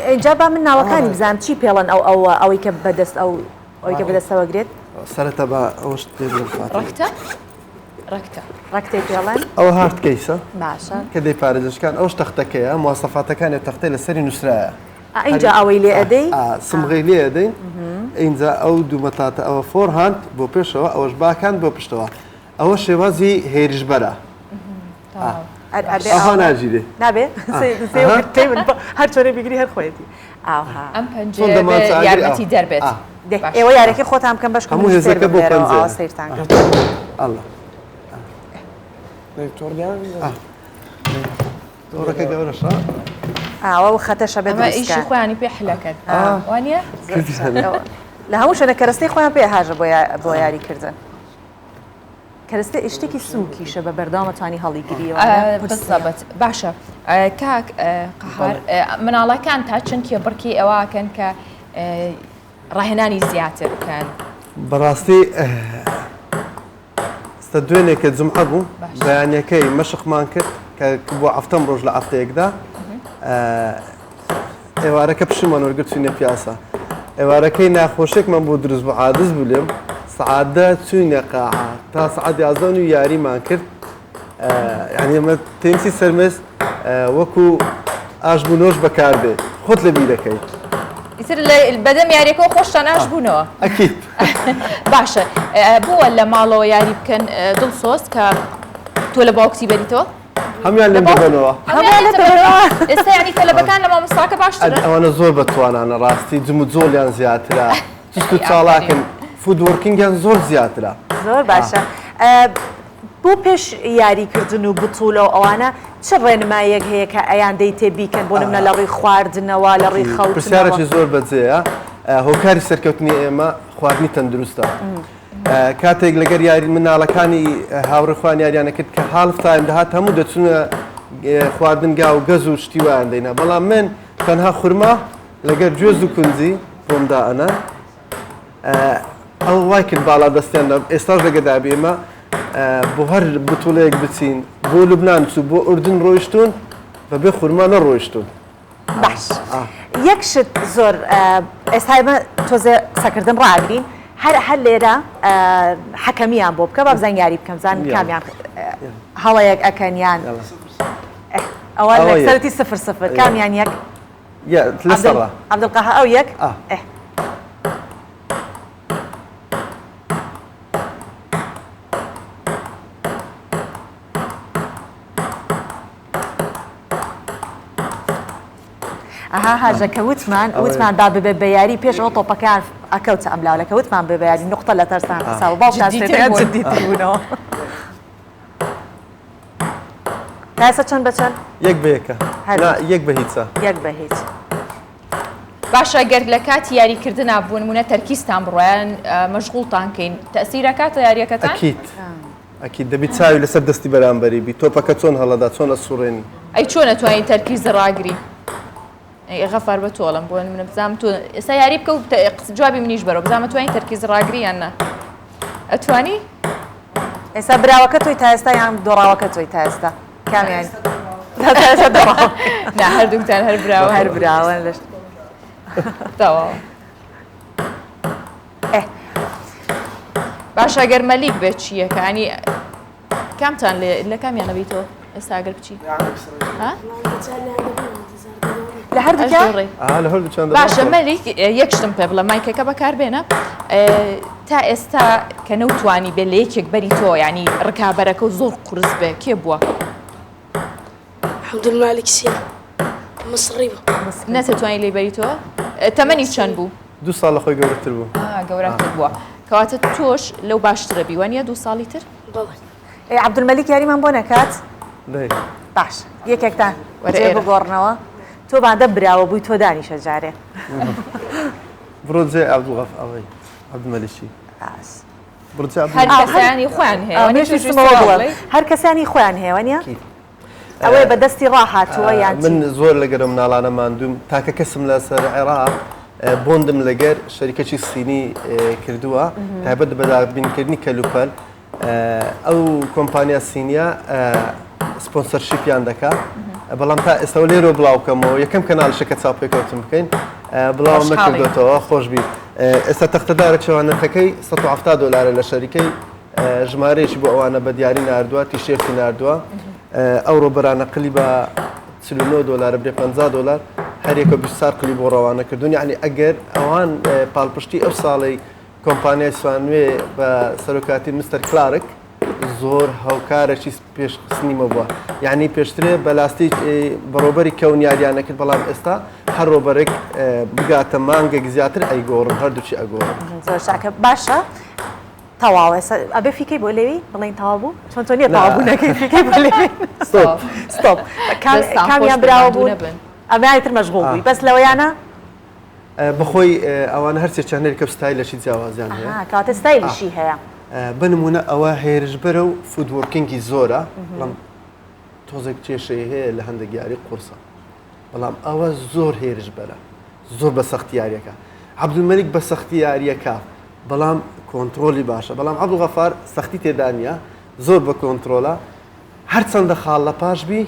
ئینجا با من ناوەکانی بزانم چی پێڵەن ئەو ئەو ئەوەی کە بەدەست ئەو ئەوەی کە بەدەستەوە گرێت. سەرەتا بە ئەوەش پێ بڵێم فاتمە. ڕەکتە؟ ڕەکتە. ڕەکتەی پێڵێن؟ ئەوە hard case ە. باشە. کە دەیپارێزشکان ئەوش تەختەکەیە مواسەفاتەکانی تەختەی لەسەری نووسرایە. ئینجا ئەوەی لێ ئەدەی؟ سمغەی لێ ئەدەین ئینجا ئەو دوو مەتاتە ئەوە forehand بۆ پێشەوە ئەوەش backhand بۆ پشتەوە ئەوە شێوازی هێرشبەرە. ئەها ناگیرێ. نابێ؟ هەر چۆنێ بیگری هەر خۆیەتی. ئاها. ئەم پەنجەیە بێ یارمەتی دەر بێت. ئێوە یارەکەی خۆتان بکەن بەشکم هەموو هێزەکە بۆ پەنجەیە. سەیرتان کرد. ئەڵا. تۆڕەکە گەورەشە. ئاوە و خەتەشە بێ ئەمە ئیشی خۆیانی پێ حلەکەن وانە؟ لە هەموو شوێنە کەرەستەی خۆیان پێ هاژە بۆ یاریکردن. کەرەستە شتێکی سووکیشە بە بەردەوامە توانی هەڵیگریەوە بالضبط باشە کاک قەهار مناڵەکان تا چەند کێبڕکی ئەوەکەن کە ڕاهێنانی زیاتر بکەن؟ بەڕاستی ئێستا دوێنێ کە جومعە بوو بەیانیەکەی مەشقمان کرد کە بۆ هەفتەم ڕۆژ لە هەفتەیەکدا ئێوارەکە پشومان وەرگرت چوینە پیاسە ئێوارەکەی ناخۆشێکمان بۆ دروست بوو عادز بوو لێم سعادە چوینە قاعە تا سعات 11 و یاریمان کرد یعنی ئەمە تێنسی سەرمێز وەکو ئاش بوونۆش بەکاردێ خۆت لە بیرەکەی ئیتر بەدەم یاریەکەەوە خۆشتان ئاش بوونەوە ئەکید باشە بووە لە ماڵەوە یاری بکەن دڵسۆز کە تۆ لە باوکتی بەریتەوە هەموان لێم دەبەنەوە. هەموان لێت دەبەنەوە؟ ئێستا یانی تەلەبەکان لە مامۆستاکە باشترن؟ ئەوانە زۆر بە توانانە ڕاستی جموجۆڵیان زیاترە چست و چاڵاکن footworking یان زۆر زیاترە. زۆر باشە بۆ پێش یاریکردن و بتولە و ئەوانە چ ڕێنماییەک هەیە کە ئەیان دەیتێ بیکەن بۆ نمونە لە ڕووی خواردنەوە لە ڕووی خەوتنەوە؟ پرسیارێکی زۆر بەجێیە هۆکاری سەرکەوتنی ئێمە خواردنی تەندروستە. کاتێک لەگەر یاری مناڵەکانی هاوڕێ خۆیان یاریان ئەکرد کە half time دەهات هەموو دەچونە خواردنگا و گەز و شتی وایان دەینا بەڵام من تەنها خورما لەگەر گوێز و کونجی بۆم دائەنا ئەو وای کرد باڵا دەستیان لە ئێستاش لەگە دابی ئێمە بۆ هەر بتوڵەیەک بچین بۆ لوبناان چوو بۆ ئوردن ڕۆیشتون بەبێ خورما نەڕۆیشتون باش یەک شت زۆر ئێستا ئێمە تۆزێ قسەکردن ڕاگرین هەر هەر لێرە حەکەمیان بۆ بکە با بزانین یاری بکەم زان کامیان هەڵەیەک ئەکەن یان ئەوە لەسەرتی سفر سفر کامیان یەک عەبدولقەها ئەو یەک ئەها هاژە کە وتمان وتمان با ببێ بە یاری پێش ئەوە تۆپەکەیان ئەکەوتە ئەم لاولە کە وتمان بێ بە یاری نوقتە لە تەرسان حساب باوکیان جدیتر بوون. جدیتر بوونەوە تا ئێستا چەند بە چەند؟ یەک بە یەکە هەر نا یەک بە هیچە یەک بە هیچ باشە گەر لە کاتی یاریکردنا بۆ نمونە تەرکیزتان بڕوایان مەشغوڵتان کەین تەسیرەکاتە یاریەکەتان؟ ئەکید ئەکید دەبی چاوی لەسەر دەستی بەرامبەری بی تۆپەکە چۆن هەڵەدا چۆن ئەسوڕێنی. ئەی چۆن ئەتوانی تەرکیز ڕاگری ئەی غەفار بە تۆ ئەڵێم بۆ نمونە بزانم تۆ ئێستا یاری بکە و جوابی منیش بەرەوە بزانم ئەتوانی تەرکیز ڕاگری یان نا ئەتوانی؟ ئێستا براوەکە تۆی تا ئێستا یان دۆڕاوەکە تۆی تا ئێستا کامیان تا ئێستا دۆڕاوە نا هەردووکتان هەر براوە هەر براوەن لەش تەواو ئێ. باشە گەر مەلیک بێت چییەکە ینی کامتان لە کامیان نەبیتەوە ئێستا گەر بچی لە هەردووکیان باشە مەلیک یەک شتم پێ بڵێ مایکەکە بەکاربێنە تا ئێستا کە نەوتوانی بێ لە یەکێک بەری تۆ ینی ڕکابەرەکە و زۆر قورس بێ کێ بووە عەبدولمالیک سیا مسڕی بوو. نەتەتوانی لێی بەری تۆ؟ تەمەنی چەند بوو؟ دوو ساڵ لە خۆی گەورەتر بوو. ئا گەورەتر بووە. کەواتە تۆش لەو باشترە بی وانیە دوو ساڵی تر؟ بەڵێ. ئەی عەبدولمەلیک یاریمان بۆ نەکات؟ دەی. باش یەکێکتان وەرە جێ ئێرە. بگۆڕنەوە. تۆ مادەم براوە بووی تۆ دانیشە جارێ. بڕۆ جێ عەبدولغەف ئەوەی عەبدولمەلیکی. باش. هەر کەسانی خۆیان هەیە هەر کەسانی خۆیان هەیە وانە ئەوەیە بە دەستی ڕاهاتووە یان من زۆر لەگەر مناڵانە ماندوم تاکە کەسم لەسەر عێراق بۆندم لەگەر شەریکەکی سینی کردووە تایبەت بە دابینکردنی کەلوپەل ئەو کۆمپانیا سینیە sponsorship یان دەکا بەڵام تا ئێستاوە لێرەوە بڵاو کەمەوە یەکەم کەناڵشە کە چاوپێکەوتن بکەین بڵاوم نەکردۆتەوە خۆش بی. ئێستا تەختەدارێک شەوە نرخەکەی 170 دۆلارە لە شەریکەی ژمارەیەکی بۆ ئەوانە بە دیاری ناردووە تیشێرتی ناردووە ئەو ڕۆبەرانە قلی بە 49 دۆلارە برێ 50 دۆلار هەریەکە 24 قلی بۆ ڕەوانە کردوون یعنی ئەگەر ئەوان پاڵپشتی ئەو ساڵی کۆمپانیای سوانوێ بە سەرۆکاتی مستەر کلارک زۆر هاوکارەکی پێشخستنی مە بووە یعنی پێشترێ بە لاستیک بەڕۆبەری کەون یاریان نەکرد بەڵام ئێستا هەر ڕۆبەرێک بگاتە مانگێک زیاتر ئەیگۆڕن هەردووکی ئەگۆڕن. زۆر چاکە باشە تەواو ئێستا ئەبێ فیکەی بۆ لێوی بڵێین تەواو بوو چۆن تۆ نییە تەواو بوو نەکەی فیکەی بۆ لێوی stop stop کامیان براوە بوون ئەمەیان تر مەشغوڵ بووی بەس لەوەیانە بەخۆی ئەوانە هەرسێ چەنێرکە و ستایلەشی جیاوازیان هەیە. ئەها کەواتە ستایلیشی هەیە. بە نموونە ئەوە هێرشبەرە و footworking ی زۆرە بەڵام تۆزێک کێشەی هەیە لە هەندێک یاری قورسە بەڵام ئەوە زۆر هێرشبەرە زۆر بە سەختی یاریەکە عەبدولمەلیک بە سەختی یاریەکە بەڵام کۆنتڕۆلی باشە بەڵام عەبدولغەفار سەختی تێدا نییە زۆر بە کۆنتڕۆلە هەرچەندە خاڵ لە پاش بی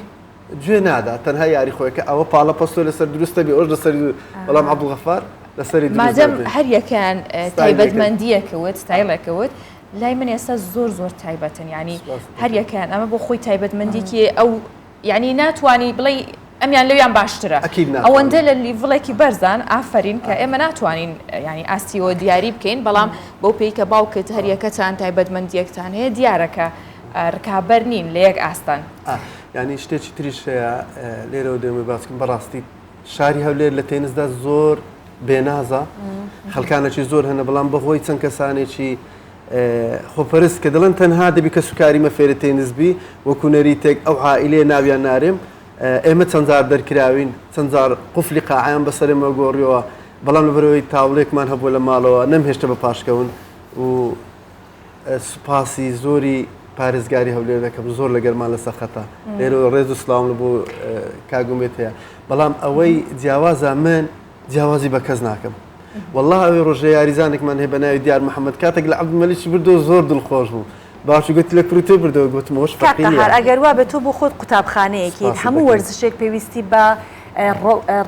گوێ نادا تەنها یاری خۆی کە ئەوە پاڵە پەستۆ لەسەر دروستە بێ ئەوش لەسەری بەڵام عەبدولغەفار لەسەری دروست مادەم نابێ. هەر یەکەیان ستایلێکن. تایبەتمەندییەکە وت ستایلێکە وت لای من ئێستا زۆر زۆر تایبەتن یعنی سپاس هەر یەکەیان ئەمە بۆ خۆی تایبەتمەندیکی ئەو یعنی ناتوانی بڵێی ئەمیان لەویان باشترە ئەکید ناتوانی. ئەوەندە لە level ێکی بەرزان ئافەرین کە ئێمە ناتوانین یعنی ئاستیەوە دیاری بکەین بەڵام بەو پێی کە باوکت هەر یەکەتان تایبەتمەندییەکتان هەیە دیارە کە ڕکابەر نین لە یەک ئاستان. یانی شتێکی تریش هەیە لێرەوە دەمەوێت باس بکەم بەڕاستی شاری هەولێر لە تێنسدا زۆر بێنازە خەڵکانێکی زۆر هەنە بەڵام بەهۆی چەند کەسانێکی خۆپەرست کە دەڵێن تەنها دەبی کە سوکاری مە فێرە تێنس بی وەکو نەریتێک ئەو عائلەیە ناویان نارێم ئێمە چەند جار دەرکراوین چەند جار قفلی قاعیان بەسەرێمە گۆڕیەوە بەڵام لەبەرەوەی تاوڵێکمان هەبوو لە ماڵەوە نەمهێشتە بە پاشکەون و سوپاسی زۆری پارێزگاری هەولێر دەکەم زۆر لەگەرمان لەسەر خەتە لێرەوە ڕێز و سلااوم لە بۆ کاگومێت هەیە بەڵام ئەوەی جیاوازە من جیاوازی بە کەس ناکەم والله ئەوەی ڕۆژە یاریزانێکمان هەیە بە ناوی دیار محەممەد کاتێک لە عەبدولمەلیکی بردەوە زۆر دڵخۆش بوو باوکی گوتی لە کوری تۆی بردەوە گوتم ئەوەش کاک فەرقی نییە قەهار ئەگەر وا بێت تۆ بۆ خۆت قوتابخانەیەکیت سوپاست هەموو دەکەم. وەرزشێک پێویستی بە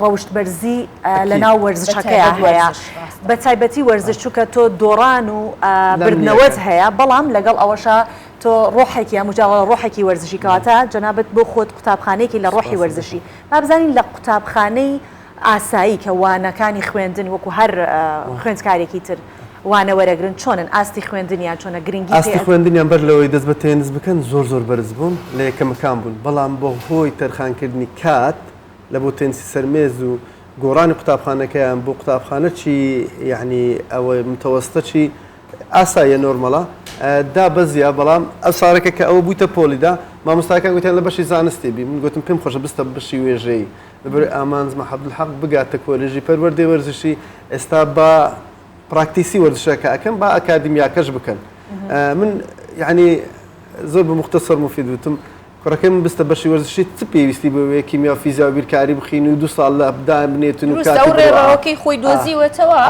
ڕەوشت بەرزی ئەکید. لەناو وەرزشەکەیا بەتایبەت هەیە وەرزش ڕاستە. بەتایبەتی وەرزش چونکە تۆ دۆڕان و لەم بردنەوەت نییە. هەیە بەڵام لەگەڵ ئەوەشا تۆ ڕۆحێکی هەموو جا ڕۆحێکی وەرزشی کەواتە جەنابت بۆ خۆت قوتابخانەیەکی لە ڕۆحی سوپاست دەکەم. وەرزشی با بزانین لە قوتابخانەی ئاسایی کە وانەکانی خوێندن وەکو هەر خوێندکارێکی تر وانە وەرەگرن چۆنن ئاستی خوێندنیان چۆنە گرنگی پێ ئاستی خوێندنیان بەر لەوەی دەست بە تێنس بکەن زۆر زۆر بەرز بوون لە یەکەمەکان بوون بەڵام بەهۆی تەرخانکردنی کات لە بۆ تێنسی سەرمێز و گۆڕانی قوتابخانەکەیان بۆ قوتابخانەکی یەعنی ئەوە متەوەستەکی ئاساییە نۆرمەڵە دابەزیە بەڵام ئەو ساڵەکە کە ئەوە بوویتە پۆلیدا مامۆستاکان گوتیان لە بەشی زانستی بی من گوتم پێم خۆشە بستە بەشی وێژەیی لەبەرئەوەی ئامانجمە عەبدولحەق بگاتە کۆلێژی پەروەردەی وەرزشی ئێستا با پراکتیسی وەرزشەکە ئەکەن با ئەکادیمیاکەش بکەن من یعنی زۆر بە مختصر مفید وتم کوڕەکەی من بستە بەشی وەرزشی چ پێویستی بۆ وێ کیمیا و فیزیا و بیرکاری بخینی و دو ساڵ لە دابنێتن و دروستە کاتی ئەو بڕوا. ڕێڕەوەکەی خۆی دۆزیوەتەوە.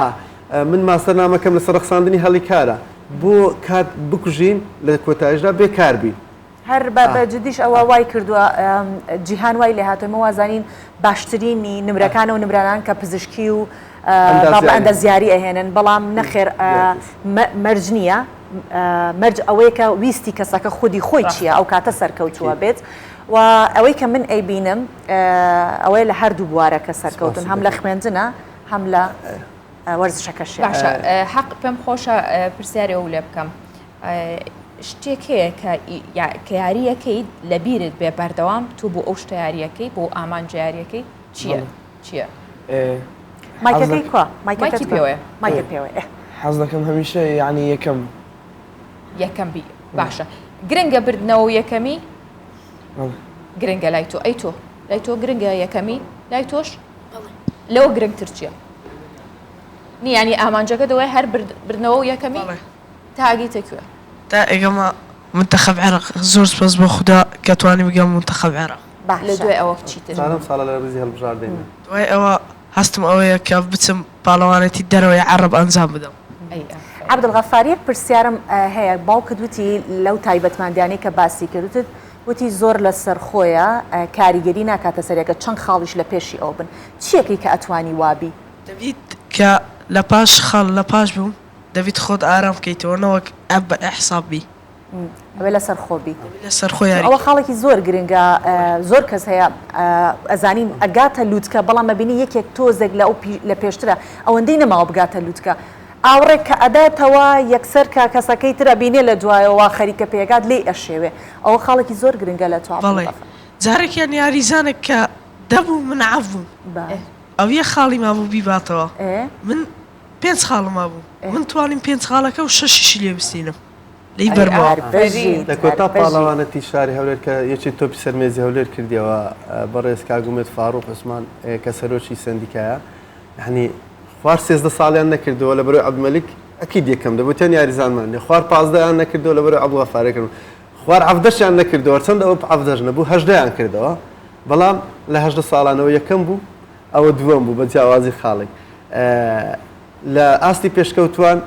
من ماستەرنامەکەم لەسەر ڕەخساندنی هەڵی کارە بۆ کات بکوژین لە کۆتایشدا بێکار بین. هەر بە بە جدیش ئەوە وای کردووە جیهان وای لێهاتووە ئێمە وازانین باشترینی نمرەکان و نمرانان کە پزیشکی و ئەندازیاری ئەهێنن بەڵام نەخێر مەرج نییە مەرج ئەوەیە کە ویستی کەسەکە خودی خۆی چییە ئەو کاتە سەرکەوتووە بێت و ئەوەی کە من ئەیبینم ئەوەیە لە هەردوو بوارەکە سەرکەوتن هەم لە خوێندنە هەم لە وەرزشەکەش باشە حەق پێم خۆشە پرسیاری ئەو لێ بکەم شتێک هەیە کە کە یارییەکەی لەبیرت بێ بەردەوام تۆ بۆ ئەو شتە یارییەکەی بۆ ئامانجە یارییەکەی چییە؟ چییە؟ مایکەکەی کوا؟ مایکی پێوەیە. مایکت پێوەیە. حەز دەکەم هەمیشە یعنی یەکەم. یەکەم بی باشە گرنگە بردنەوە و یەکەمی؟ گرنگە لای تۆ ئەی تۆ لای تۆ گرنگە یەکەمی لای تۆش؟ لەوە گرنگتر چییە؟ نی یعنی ئامانجەکە دەوەی هەر بردنەوە و یەکەمی؟ تا ئەگەیتە کوێ؟ تا ئەگەمە مونتەخەب عێراق زۆر سوپاس بۆ خودا کە توانیم بگەمە مونتەخەب عێراق. لە دوای ئەوە چیتر؟ چوارەم ساڵە لە ریزی هەڵبژاردەینە. دوای ئەوە هەستم ئەوەیە کە بچم پاڵەوانێتی دەرەوەی عەڕەب ئەنجام بدەم. عەبدولغەفار یەک پرسیارم هەیە باوکت وتی لەو تایبەتمەندیانەی کە باسی کرد وتت وتی زۆر لەسەرخۆیە کاریگەری ناکاتە سەر یەکە چەند خاڵیش لە پێشی ئەو بن چیەکەی کە ئەتوانی وابی؟ دەبیت کە. لە پاش خاڵ لە پاش بووم دەبیت خۆت ئارام بکەیتەوە نەوەک ئە بە ئیحساب بی. ئەبێ لەسەر خۆ بی. ئەبێ لەسەر خۆ یاری ئەوە خاڵێکی زۆر گرنگە زۆر کەس هەیە ئەزانین ئەگاتە لوتکە بەڵام ئەبینی یەکێک تۆزێک لە ئەو لە پێشترە ئەوەندەی نەماوە بگاتە لوتکە ئاوڕێک کە ئەداتەوە یەکسەر کە کەسەکەی تر ئەبینێ لە دوایەوە وا خەریکە پێگات لێی ئەشێوێ ئەوە خاڵێکی زۆر گرنگە لە تو بەڵێ عەبدولغەفار. جارێکیان یاریزانێک کە دەبوو من عەفو بووم ئەو یەک خاڵی مابوو بیباتەوە من پێنج خاڵم مابوو من توانیم پێنج خاڵەکە و شەشیشی لێ بسینم لێی بەرمەوە. لە کۆتا پاڵەوانەتی شاری هەولێر کە یەکێتی تۆپی سەر مێزی هەولێر کردیەوە بەڕێز کاک ئومێد فاروق عوسمان کە سەرۆکی سەندیکایە یانی خوار 13 ساڵیان نەکردەوە لە بەرەوەی عەبدولمەلیک ئەکید یەکەم دەبوو تەن یاریزانمان نیە خوار پازدەیان نەکردەوە لە بەرەوەی عەبدولغەفار یەکەم خوار عەڤدەشیان نەکردەوە چەند ئەوە عەڤدەش نەبوو هەژدەیان کردەوە بەڵام لە هەژدە ساڵانەوە یەکەم بوو ئەوە دووەم بوو بە جیاوازی خاڵێک لە ئاستی پێشکەوتووان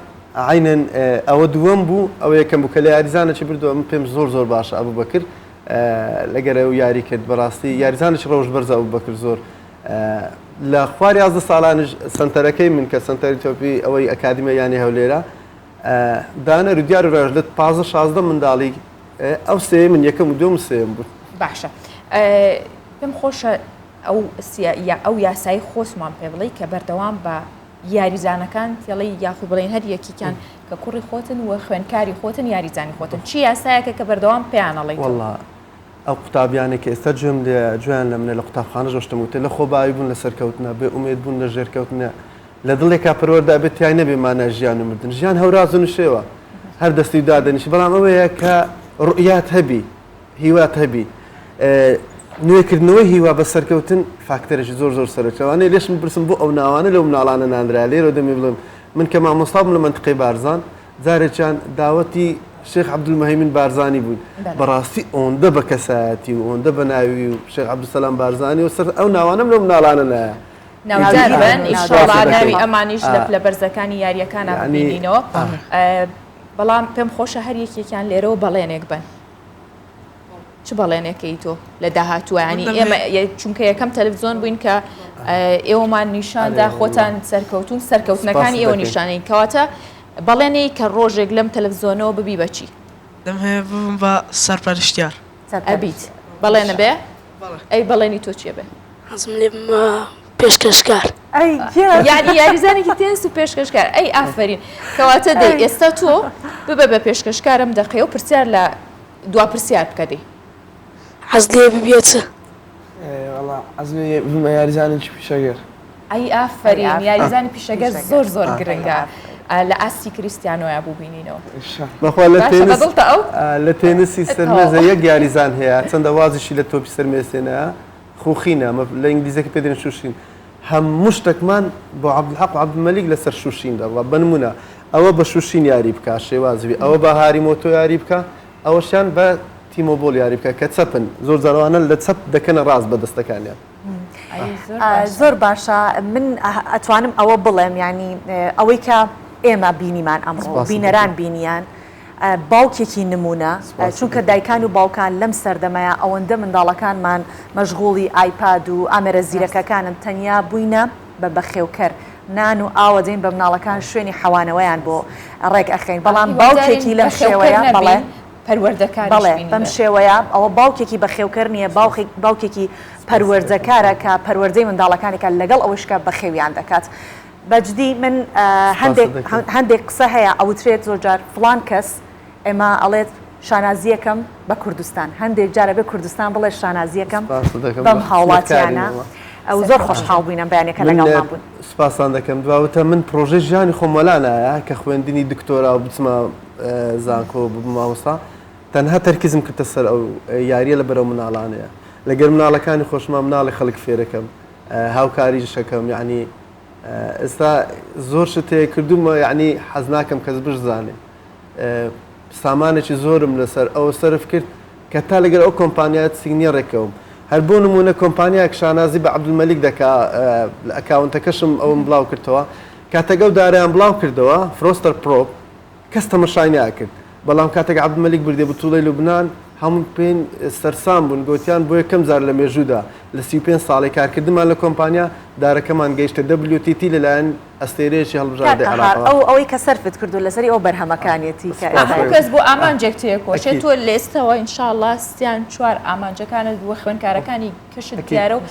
عەینەن ئەوە دووەم بوو ئەوە یەکەم بوو کە لە یاریزانێکی بردەوە من پێم زۆر زۆر باشە ئەبوبەکر لەگەر ئەو یاری کرد بەڕاستی یاریزانێکی ڕەوشت بەرزە ئەبوبەکر زۆر لە خوار 11 ساڵانیش سەنتەرەکەی من کە سەنتەری تۆپی ئەوەی ئەکادیمە یانی هەولێرە دانەر و دیار و ڕێژ لە 15 16 منداڵی ئەو سێ من یەکەم و دووەم و سێیەم بوون. باشە پێم خۆشە ئەو ئەو یاسایی خۆسمان پێ بڵێی کە بەردەوام بە یاریزانەکان تێڵی یاخود بڵێن هەر یەکیکیان کە کوڕی خۆتن و خوێنکاری خۆتن یاریزانی خۆتن چی یاسایەکە کە بەردەوام پێیان ئەڵێیتەوە؟ وەڵا ئەو قوتابیانەی کە ئێستا گوێم لێ گوێیان لە منە لە قوتابخانەش ئەو شتەم وتە لە خۆبایی بوون لە سەرکەوتنە بێ ئومێد بوون لە ژێرکەوتنە لە دڵێکا پەروەردە ئەبێت تیای نەبێ مانای ژیان و مردن ژیان هەوراز و نشێوە هەر دەستی و دادەنیشی بەڵام ئەوەیە کە ڕوئیات هەبی هیوات هەبی نوێکردنەوەی هیوا بە سەرکەوتن فاکتەرێکی زۆر زۆر سەرەکیە لەوانەیە لێشم بپرسن بۆ ئەو ناوانە لەو مناڵانە نانرا لێرەوە دەمێ بڵێم من کە مامۆستا بووم لە مەنتقەی بارزان جارێکیان داوەتی شێخ عەبدولمەهیمن بارزانی بووین بەڕاستی ئۆندە بە کەسایەتی و ئۆندە بە ناوی و شێخ عەبدولسەلام بارزانی و سەر ئەو ناوانەم لەو مناڵانە نایە ناودار بن ئیشەڵا ناوی ئەمانیش لە پلە بەرزەکانی یارییەکانا ببینینەوە بەڵام پێم خۆشە هەر یەکێکیان لێرەوە بەڵێنێک بن چ بەڵێنێکەی تۆ لە داهاتووە ینی ئێمە چونکە یەکەم تەلەڤزیۆن بووین کە ئێوەمان نیشاندا خۆتان سەرکەوتون سەرکەوتنەکانی ئێوە نیشانەی کەواتە بەڵێنەی کە ڕۆژێک لەم تەلەڤزیۆنەوە ببی بەچی دەمهەوێت ببم بە سەرپەرشتیار. ئەبیت بەڵێنە بێ؟ ئەی بەڵێنی تۆ چیە بێ؟ حەزم لێ بمە پێشکەشکار. ئەی گیان. یانی یاریزانێکی تێنس و پێشکەشکار ئەی ئافەرین کەواتە دەی ئێستا تۆ ببە بە پێشکەشکار ئەم دەقەیە و پرسیار لە دوا پرسیار بکە دەی. حەز لێ ببیە چ؟ وەڵا حەزم لێ ببمە یاریزانێکی پیشەگەر. ئەی ئافەرین یاریزانی پیشەگەر زۆر زۆر گرنگە لە ئاستی کریستیانۆیا بوو بینینەوە. بەخوا لە باشە تێنس بەدڵتە ئەو؟ لە تێنسی سەرمێزە یەک یاریزان هەیە چەندە وازیشی لە تۆپی سەرمێز هێنایە خوخینە مە لە ئینگلیزەکە پێ دەرێن شوشین هەموو شتەکمان بۆ عەبدولحەق و عەبدولمەلیک لەسەر شوشین دەڕوا بە نموونە ئەوە بە شوشین یاری بکا شێوازی بێ ئەوە بە هاریمۆتۆ یاری بکا ئەوەشیان بە تیمۆبۆڵ یاری بکا کە چەپن زۆر جار ئەوانە لە چەپ دەکەنە ڕاست بە دەستەکانیان. زۆر باشە من ئەتوانم ئەوە بڵێم یانی ئەوەی کە ئێمە بینیمان ئەمڕۆ بینەران بینیان باوکێکی نمونە چونکە دایکان و باوکان لەم سەردەمەیە ئەوەندە منداڵەکانمان مەشغوڵی ئایپاد و ئامێرە زیرەکەکانن تەنیا بووینە بە بەخێوکەر نان و ئاوە دەین بە مناڵەکان شوێنی حەوانەوەیان بۆ ڕێک ئەخەین بەڵام باوکێکی لەم شێوەیە بەڵێ پەروەردەکاریش بەڵێ بەم شێوەیە ئەوە باوکێکی بەخێوکەر نییە باوکێکی پەروەردەکارە کە پەروەردەی منداڵەکانی کە لەگەڵ ئەوەیش کە بەخێویان دەکات بەجدی من هەندێک هەندێک قسە هەیە ئەوترێت زۆرجار فڵان کەس ئێمە ئەڵێت شانازیەکەم بە کوردستان هەندێک جارە بێ کوردستان بڵێ شانازیەکەم بەم هاوڵاتیانە ئەو زۆر خۆشحاڵ بووین ئەم بەیانەکە لەگەڵمان بوون. سوپاستان دەکەم دواوتە من پرۆژەی ژیانی خۆم وەلا نایە کە خوێندنی دکتۆرا و بچمە زانکۆ ببم مامۆستا تەنها تەرکیزم کردە سەر ئەو یاریە لە بەرەو مناڵانەیە لەگەر مناڵەکانی خۆشما مناڵی خەڵک فێرەکەم هاوکاریشەکەم یعنی ئێستا زۆر شت هەیە کردوومە یعنی حەز ناکەم کەس بشزانێ سامانێکی زۆرم لەسەر ئەوە سەرف کرد کە تا لەگەر ئەو کۆمپانیا sign ە ڕێکەوم هەر بۆ نمونە کۆمپانیایەک شانازی بە عەبدولمەلیک دەکا لە account ەکەشم ئەوم بڵاو کردەوە کاتێک ئەو دارەیان بڵاو کردەوە فرۆستەر پرۆپ کەس تەمەشای ناکرد بەڵام کاتێک عەبدولمەلیک بردێ بتوڵەی لوبنان. هەموو پێین سەرسام بوون، گۆتیان بۆ یەکەم جار لە مێژوودا لە 35 ساڵەی کارکردنمان لە کۆمپانیا، دارەکەمان گەیشتە WTT لەلایەن ئەستێرەیەکی کاک هەڵبژاردەی قەهار عێراقەوە. ئەو ئەوەی کە سەرفت کردووە لەسەری ئەو بەرهەمەکانیەتی کە سوپاس ئێستا هەموو کەس بۆ ئامانجێک تێکۆشێت، ئەکید. تۆ لە ئێستاوە ان شاء اللە سیان چوار ئامانجەکانت و خوێندکارەکانی کەشت ئەکید. دیارە و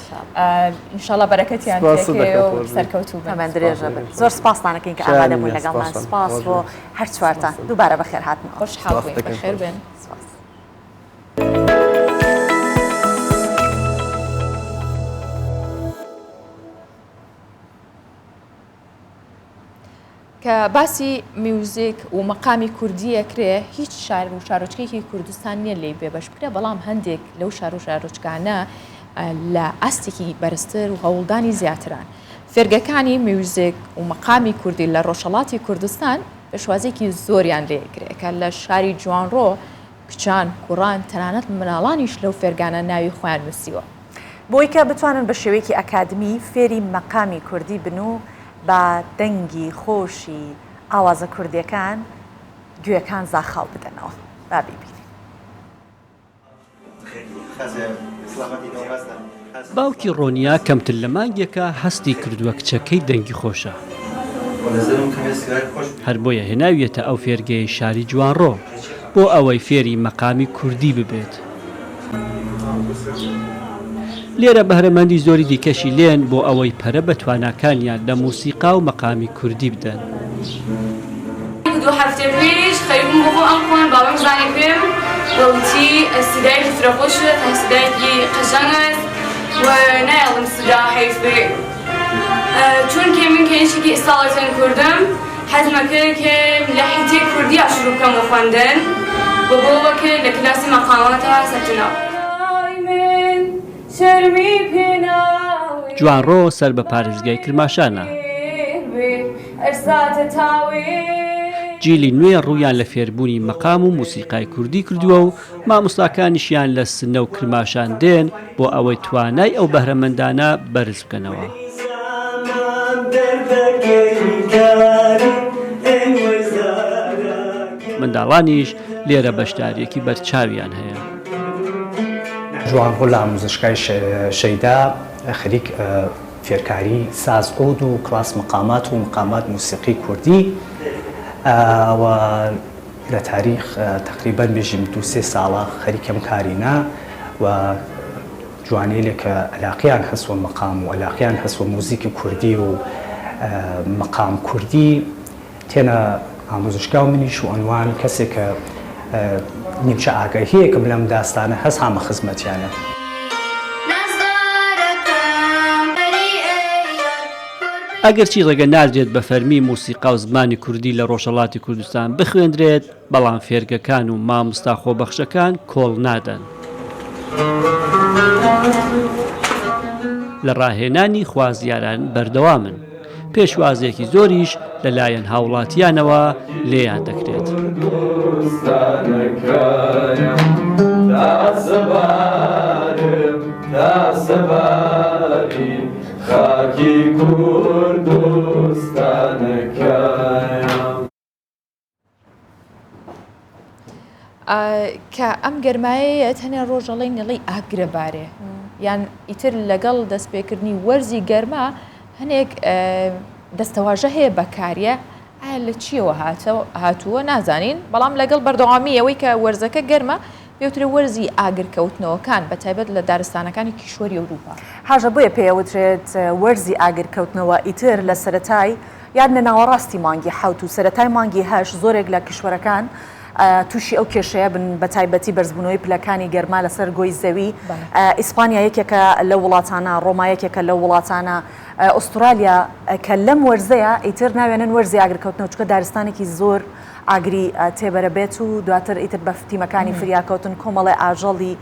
ان شاء اللە بەرەکەتیان سوپاست تێکەوێ دەکەم و خۆش بی. سەرکەوتوو بن. تەمەن سوپاس درێژە بن. دەکەم. زۆر سوپاستان ئەکەین کە شایانی ئامادە بوون نیە لەگەڵمان. سوپاستان. سوپاس خۆش بۆ بن. هەر چوارتان. سوپاستان. دووبارە بەخێرهاتنەوە. خۆشحاڵ سوپاست بووین. دەکەم بەخێر خۆش بێن. سوپاس. کە باسی میوزیک و مەقامی کوردی ئەکرێ هیچ شار و شارۆچکێکی کوردستان نییە لێی بێبەش بکرێ بەڵام هەندێک لەو شار و شارۆچکانە لە ئاستێکی بەرزتر و هەوڵدانی زیاتران فێرگەکانی میوزیک و مەقامی کوردی لە ڕۆژهەڵاتی کوردستان پێشوازیەکی زۆریان لێ کرێ کە لە شاری جوانڕۆ کچان، کوڕان، تەنانەت مناڵانیش لەو فێرگانە ناوی خۆیان نووسیوە. بۆی کە بتوانن بە شێوەیەکی ئەکادمی فێری مەقامی کوردی بن و بە دەنگی خۆشی ئاوازە کوردیەکان گوێکان زاخاو بدەنەوە. با بیبینین. باوکی ڕۆنیا کەمتر لە مانگێکە هەستی کردووە کچەکەی دەنگی خۆشە، هەر بۆیە هێناویەتە ئەو فێرگەیەی شاری جوانڕۆ بۆ ئەوەی فێری مەقامی کوردی ببێت. لێرە بەهرەمەندی زۆری دیکەشی لێن بۆ ئەوەی پەرە بە تواناکانیان لە موسیقا و مەقامی کوردی بدەن. دوو هەفتە پێش خەریک بووم بۆ خۆم ئەم خوان بابم زانی پێم و وتی سدایەکی فرە خۆشە تا سدایەکی قەشەنگەس و نایەڵم سدا حەیف بێ چونکە من کەنیشکی ئیساڵەتەن کوردم حەزمە کرد کە لە حیتەی کوردیا شروع بکەم وە خوەندن و بۆ وە کرد لە کلاسی مەقاماتا سەبت نام. جوانڕۆ سەر بە پارێزگای کرماشانە. جیلی نوێ ڕوویان لە فێربوونی مەقام و موسیقای کوردی کردووە و مامۆستاکانیشیان لە سنە و کرماشان دێن بۆ ئەوەی توانای ئەو بەهرەمەندانە بەرز بکەنەوە. منداڵانیش لێرە بەشدارییەکی بەرچاویان هەیە. جوانڕۆ لە ئاموزشگای شەیدا خەریک فێرکاری ساز عود و کلاس مقامات و مقامات موسیقی کوردی و لە تاریخ تەقریبەن بێژیم دوو سێ ساڵە خەریکەم کارینە و جوانەیلێ کە ئەلاقیان هەس وە مەقام و ئەلاقیان هەس وە موزیک کوردی و مەقام کوردی تێنە ئاموزشگا و منیش وە ئەنوان کەسێ کە نیمچە ئاگەهیێکم لەم داستانە هەس هامە خزمەتیانە. ئەگەرچی ڕێگە نادرێت بە فەرمی موسیقا و زمانی کوردی لە ڕۆژهەڵاتی کوردستان بخوێندرێت، بەڵام فێرگەکان و مامۆستا خۆبەخشەکان کۆڵ نادەن. لە ڕاهێنانی خوازیاران بەردەوامن، پێشوازییەکی زۆریش لەلایەن هاوڵاتییانەوە لێیان دەکرێت. کە ئەم گەرمایەیە تەنێ ڕۆژەڵی نڵی ئاگرە بارێ یان ئیتر لەگەڵ دەستپێکردنی وەرزی گەرما هەنێک دەستەواژە هەیە بەکاریە ئایا لە چیەوە هاتووە نازانین بەڵام لەگەڵ بەردەوامی ئەوەی کە وەرزەکە گەرمە پێوترێ وەرزی ئاگرکەوتنەوەکان بە تایبەت لە دارستانەکانی کیشوەری ئەوروپا. هاژە بۆیە پێی ئەوترێت وەرزی ئاگرکەوتنەوە ئیتر لە سەرەتای یان لە ناوەڕاستی مانگی حەوت و سەرەتای مانگی هەشت زۆرێک لە کیشوەرەکان تووشی ئەو کێشەیە بن بە تایبەتی بەرزبوونەوەی پلەکانی گەرما لەسەر گۆی زەوی ئیسپانیا یەکێکە لەو وڵاتانە ڕۆما یەکێکە لەو وڵاتانە ئوسترالیا کە لەم وەرزەیە ئیتر ناوێنن وەرزی ئاگرکەوتنەوە چونکە دارستانێکی زۆر ئاگری تێبەرەبێت و دواتر ئیتر بە تیمەکانی فریاکەوتن کۆمەڵێ ئاژەڵی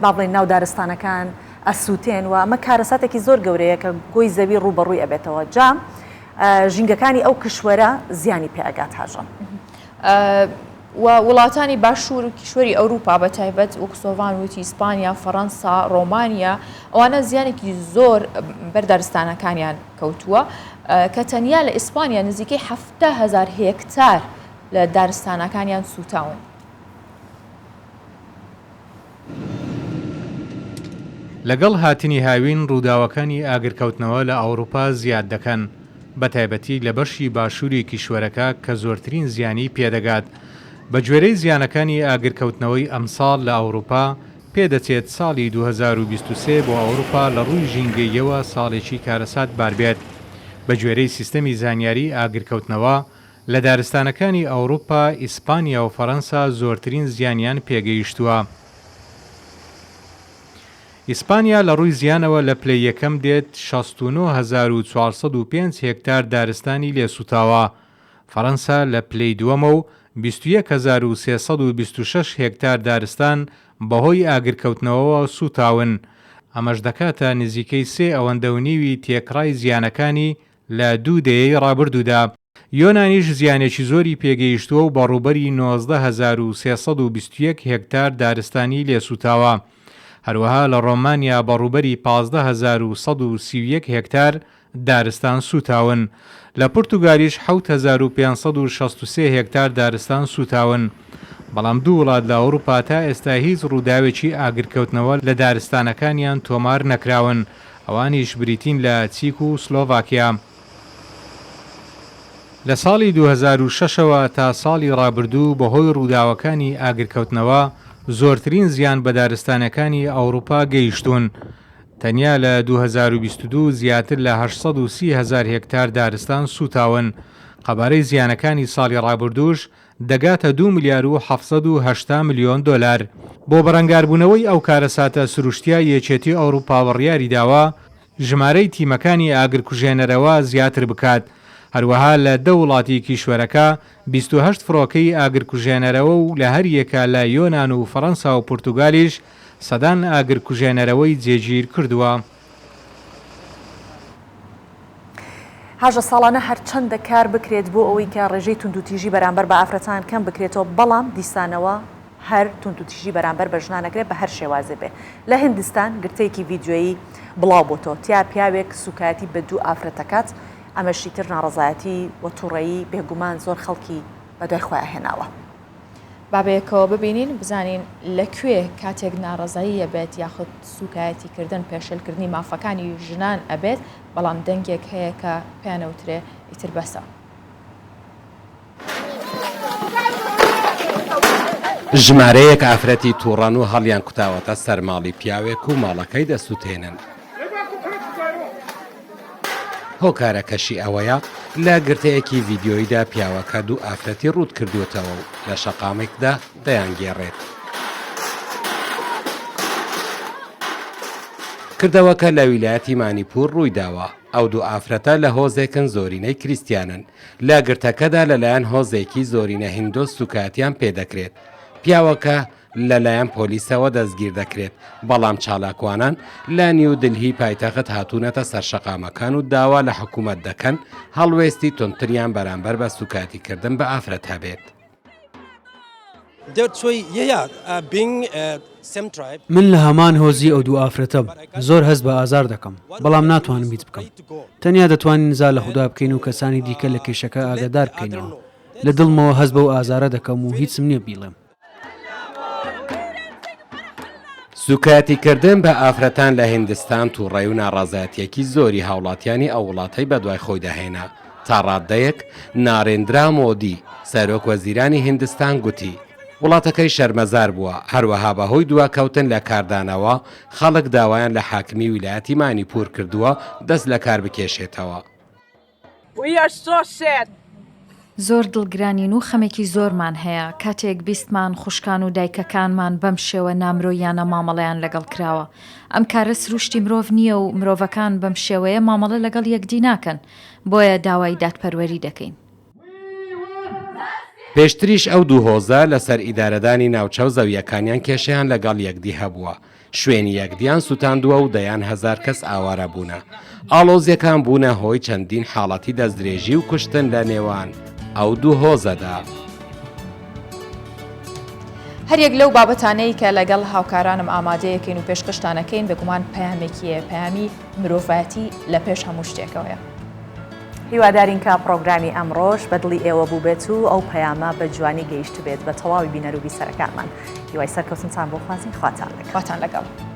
با بڵێین ناو دارستانەکان ئەسووتێن و ئەمە کارەساتێکی زۆر گەورەیە کە گۆی زەوی ڕووبەڕووی ئەبێتەوە جا ژینگەکانی ئەو کشوەرە زیانی پێ ئەگات هاژە. و وڵاتانی باشوور و کیشوەری ئەوروپا بە تایبەت وەک سۆڤان وتی ئیسپانیا، فەڕەنسا، ڕۆمانیا ئەوانە زیانێکی زۆر بەر دارستانەکانیان کەوتووە کە تەنیا لە ئیسپانیا نزیکەی 70 هێکتار لە دارستانەکانیان سووتاون. لەگەڵ هاتنی هاوین ڕووداوەکانی ئاگرکەوتنەوە لە ئەوروپا زیاد دەکەن، بەتایبەتی لە بەشی باشووری کیشوەرەکە کە زۆرترین زیانی پێدەگات. بەگوێرەی زیانەکانی ئاگرکەوتنەوەی ئەمساڵ لە ئەوروپا، پێدەچێت ساڵی 2023 بۆ ئەوروپا لە ڕووی ژینگەییەوە ساڵێکی کارەساتبار بێت. بەگوێرەی سیستەمی زانیاری ئاگرکەوتنەوە، لە دارستانەکانی ئەوروپا، ئیسپانیا و فەرەنسا زۆرترین زیانیان پێگەیشتووە. ئیسپانیا لە ڕووی زیانەوە لە پلەی یەکەم دێت، 69,405 هێکتار دارستانی لێ سووتاوە. فەرەنسا لە پلەی دووەمە و 21,326 هێکتار دارستان بەهۆی ئاگرکەوتنەوەوە سووتاون، ئەمەش دەکاتە نزیکەی سێ ئەوەندە و نیوی تێکڕای زیانەکانی لە دوو دەیەی ڕابردوودا. یۆنانیش زیانێکی زۆری پێگەیشتووە و بە ڕووبەری 19,321 هێکتار دارستانی لێ سووتاوە. هەروەها لە ڕۆمانیا بە ڕووبەری 15,131 هێکتار دارستان سووتاون. لە پورتوگالیش 7,563 هێکتار دارستان سووتاون. بەڵام دوو وڵات لە ئەوروپا تا ئێستا هیچ ڕووداوێکی ئاگرکەوتنەوە لە دارستانەکانیان تۆمار نەکراون، ئەوانیش بریتین لە چیک و سلۆڤاکیا. لە ساڵی 2006 ەوە تا ساڵی ڕابردوو بەهۆی ڕووداوەکانی ئاگرکەوتنەوە زۆرترین زیان بە دارستانەکانی ئەوروپا گەیشتوون، تەنیا لە 2022 زیاتر لە 830 هەزار هێکتار دارستان سووتاون، قەبارەی زیانەکانی ساڵی ڕابردووش دەگاتە دوو ملیار و 780 ملیۆن دۆلار. بۆ بەرەنگاربوونەوەی ئەو کارەساتە سروشتییە یەکێتی ئەوروپا بڕیاریداوە ژمارەی تیمەکانی ئاگرکوژێنەرەوە زیاتر بکات، هەروەها لە دە وڵاتی کیشوەرەکە 28 فڕۆکەی ئاگرکوژێنەرەوە و لە هەریەکە لە یۆنان و فەرەنسا و پورتوگالیش سەدان ئاگرکوژێنەرەوەی جێگیر کردووە. هاژە ساڵانە هەرچەندە کار بکرێت بۆ ئەوەی کە ڕێژەی توندوتیژی بەرامبەر بە ئافرەتان کەم بکرێتەوە، بەڵام دیسانەوە هەر توندوتیژی بەرامبەر بە ژنان ئەکرێت بە هەر شێوازێ بێ. لە هندستان گرتەیەکی ڤیدیۆیی بڵاو بۆتەوە تیا پیاوێک سوکایەتی بە دوو ئافرەت ئەکات، ئەمەش ئیتر ناڕەزایەتی و توڕەیی بێگومان زۆر خەڵکی بەدوای خۆیا هێناوە. با بەیەکەوە ببینین بزانین لە کوێ کاتێک ناڕەزایی ئەبێت یاخود سوکایەتی کردن پێشێلکردنی مافەکانی ژنان ئەبێت، بەڵام دەنگێک هەیە کە پێیان ئەوترێ ئیتر بەسە. ژمارەیەک ئافرەتی تووڕەن و هەڵیانکوتاوەتە سەر ماڵی پیاوێک و ماڵەکەی دەسووتێنن. هۆکارەکەشی ئەوەیە، لە گرتەیەکی ڤیدیۆییدا پیاوەکە دوو ئافرەتی ڕووت کردووەتەوە و لە شەقامێکدا دەیانگێڕێت. کردەوەکە لە ویلایەتی مانیپور ڕوویداوە، ئەو دوو ئافرەتە لە هۆزێکن زۆرینەی کریستیانن، لە گرتەکەدا لەلایەن هۆزێکی زۆرینە هیندۆس سوکایەتیان پێدەکرێت. پیاوەکە لەلایەن پۆلیسەوە دەستگیر دەکرێت، بەڵام چالاکوانان لە نیودلهی پایتەخت هاتوونەتە سەر شەقامەکان و داوا لە حکومەت دەکەن هەڵوێستی توندتریان بەرامبەر بە سوکایەتیکردن بە ئافرەت هەبێت. من لە هەمان هۆزی ئەو دوو ئافرەتەم، زۆر هەست بە ئازار دەکەم، بەڵام ناتوانم هیچ بکەم. تەنیا دەتوانین نزا لە خودا بکەین و کەسانی دیکە لە کێشەکە ئاگادار بکەینەوە. لە دڵمەوە هەست بەو ئازارە دەکەم و هیچم نییە بیڵێم. سوکایەتیکردن بە ئافرەتان لە هیندستان توڕەی و ناڕازایەتییەکی زۆری هاوڵاتیانی ئەو وڵاتەی بەدوای خۆیدا هێنا، تا ڕاددەیەک نارێندرا مۆدی، سەرۆک وەزیرانی هیندستان گوتی، وڵاتەکەی شەرمەزار بووە، هەروەها بەهۆی دواکەوتن لە کاردانەوە، خەڵک داوایان لە حاکمی ویلایەتی مانیپور کردووە دەست لەکار بکێشێتەوە. زۆر دڵگرانین و خەمێکی زۆرمان هەیە کاتێک بیستمان خوشکان و دایکەکانمان بەم شێوە نامرۆییانە مامەڵەیان لەگەڵ کراوە. ئەم کارە سروشتی مرۆڤ نییە و مرۆڤەکان بەم شێوەیە مامەڵە لەگەڵ یەکدی ناکەن، بۆیە داوای دادپەروەری دەکەین. پێشتریش ئەو دوو هۆزە لەسەر ئیدارەدانی ناوچە و زەوییەکانیان کێشەیان لەگەڵ یەکدی هەبووە، شوێنی یەکدیان سوتاندووە و دەیان هەزار کەس ئاوارە بوونە. ئاڵۆزییەکان بوونە هۆی چەندین حاڵەتی دەستدرێژی و کوشتن لە نێوان ئەو دوو هۆزەدا. هەریەک لەو بابەتانەی کە لەگەڵ هاوکارانم ئامادەیەکەین و پێشکەشتانەکەین بێگومان پەیامێکی هەیە، پەیامی مرۆڤایەتی لە پێش هەموو شتێکەوەیە. هیوادارین کە پڕۆگرامی ئەمڕۆش بە دڵی ئێوە بووبێت و ئەو پەیامە بە جوانی گەیشتبێت بە تەواوی بینەر و بیسەرەکانمان. هیوای سەرکەوتنتان بۆ خوازین خواتان لەگەڵ. خواتان لەگەڵ.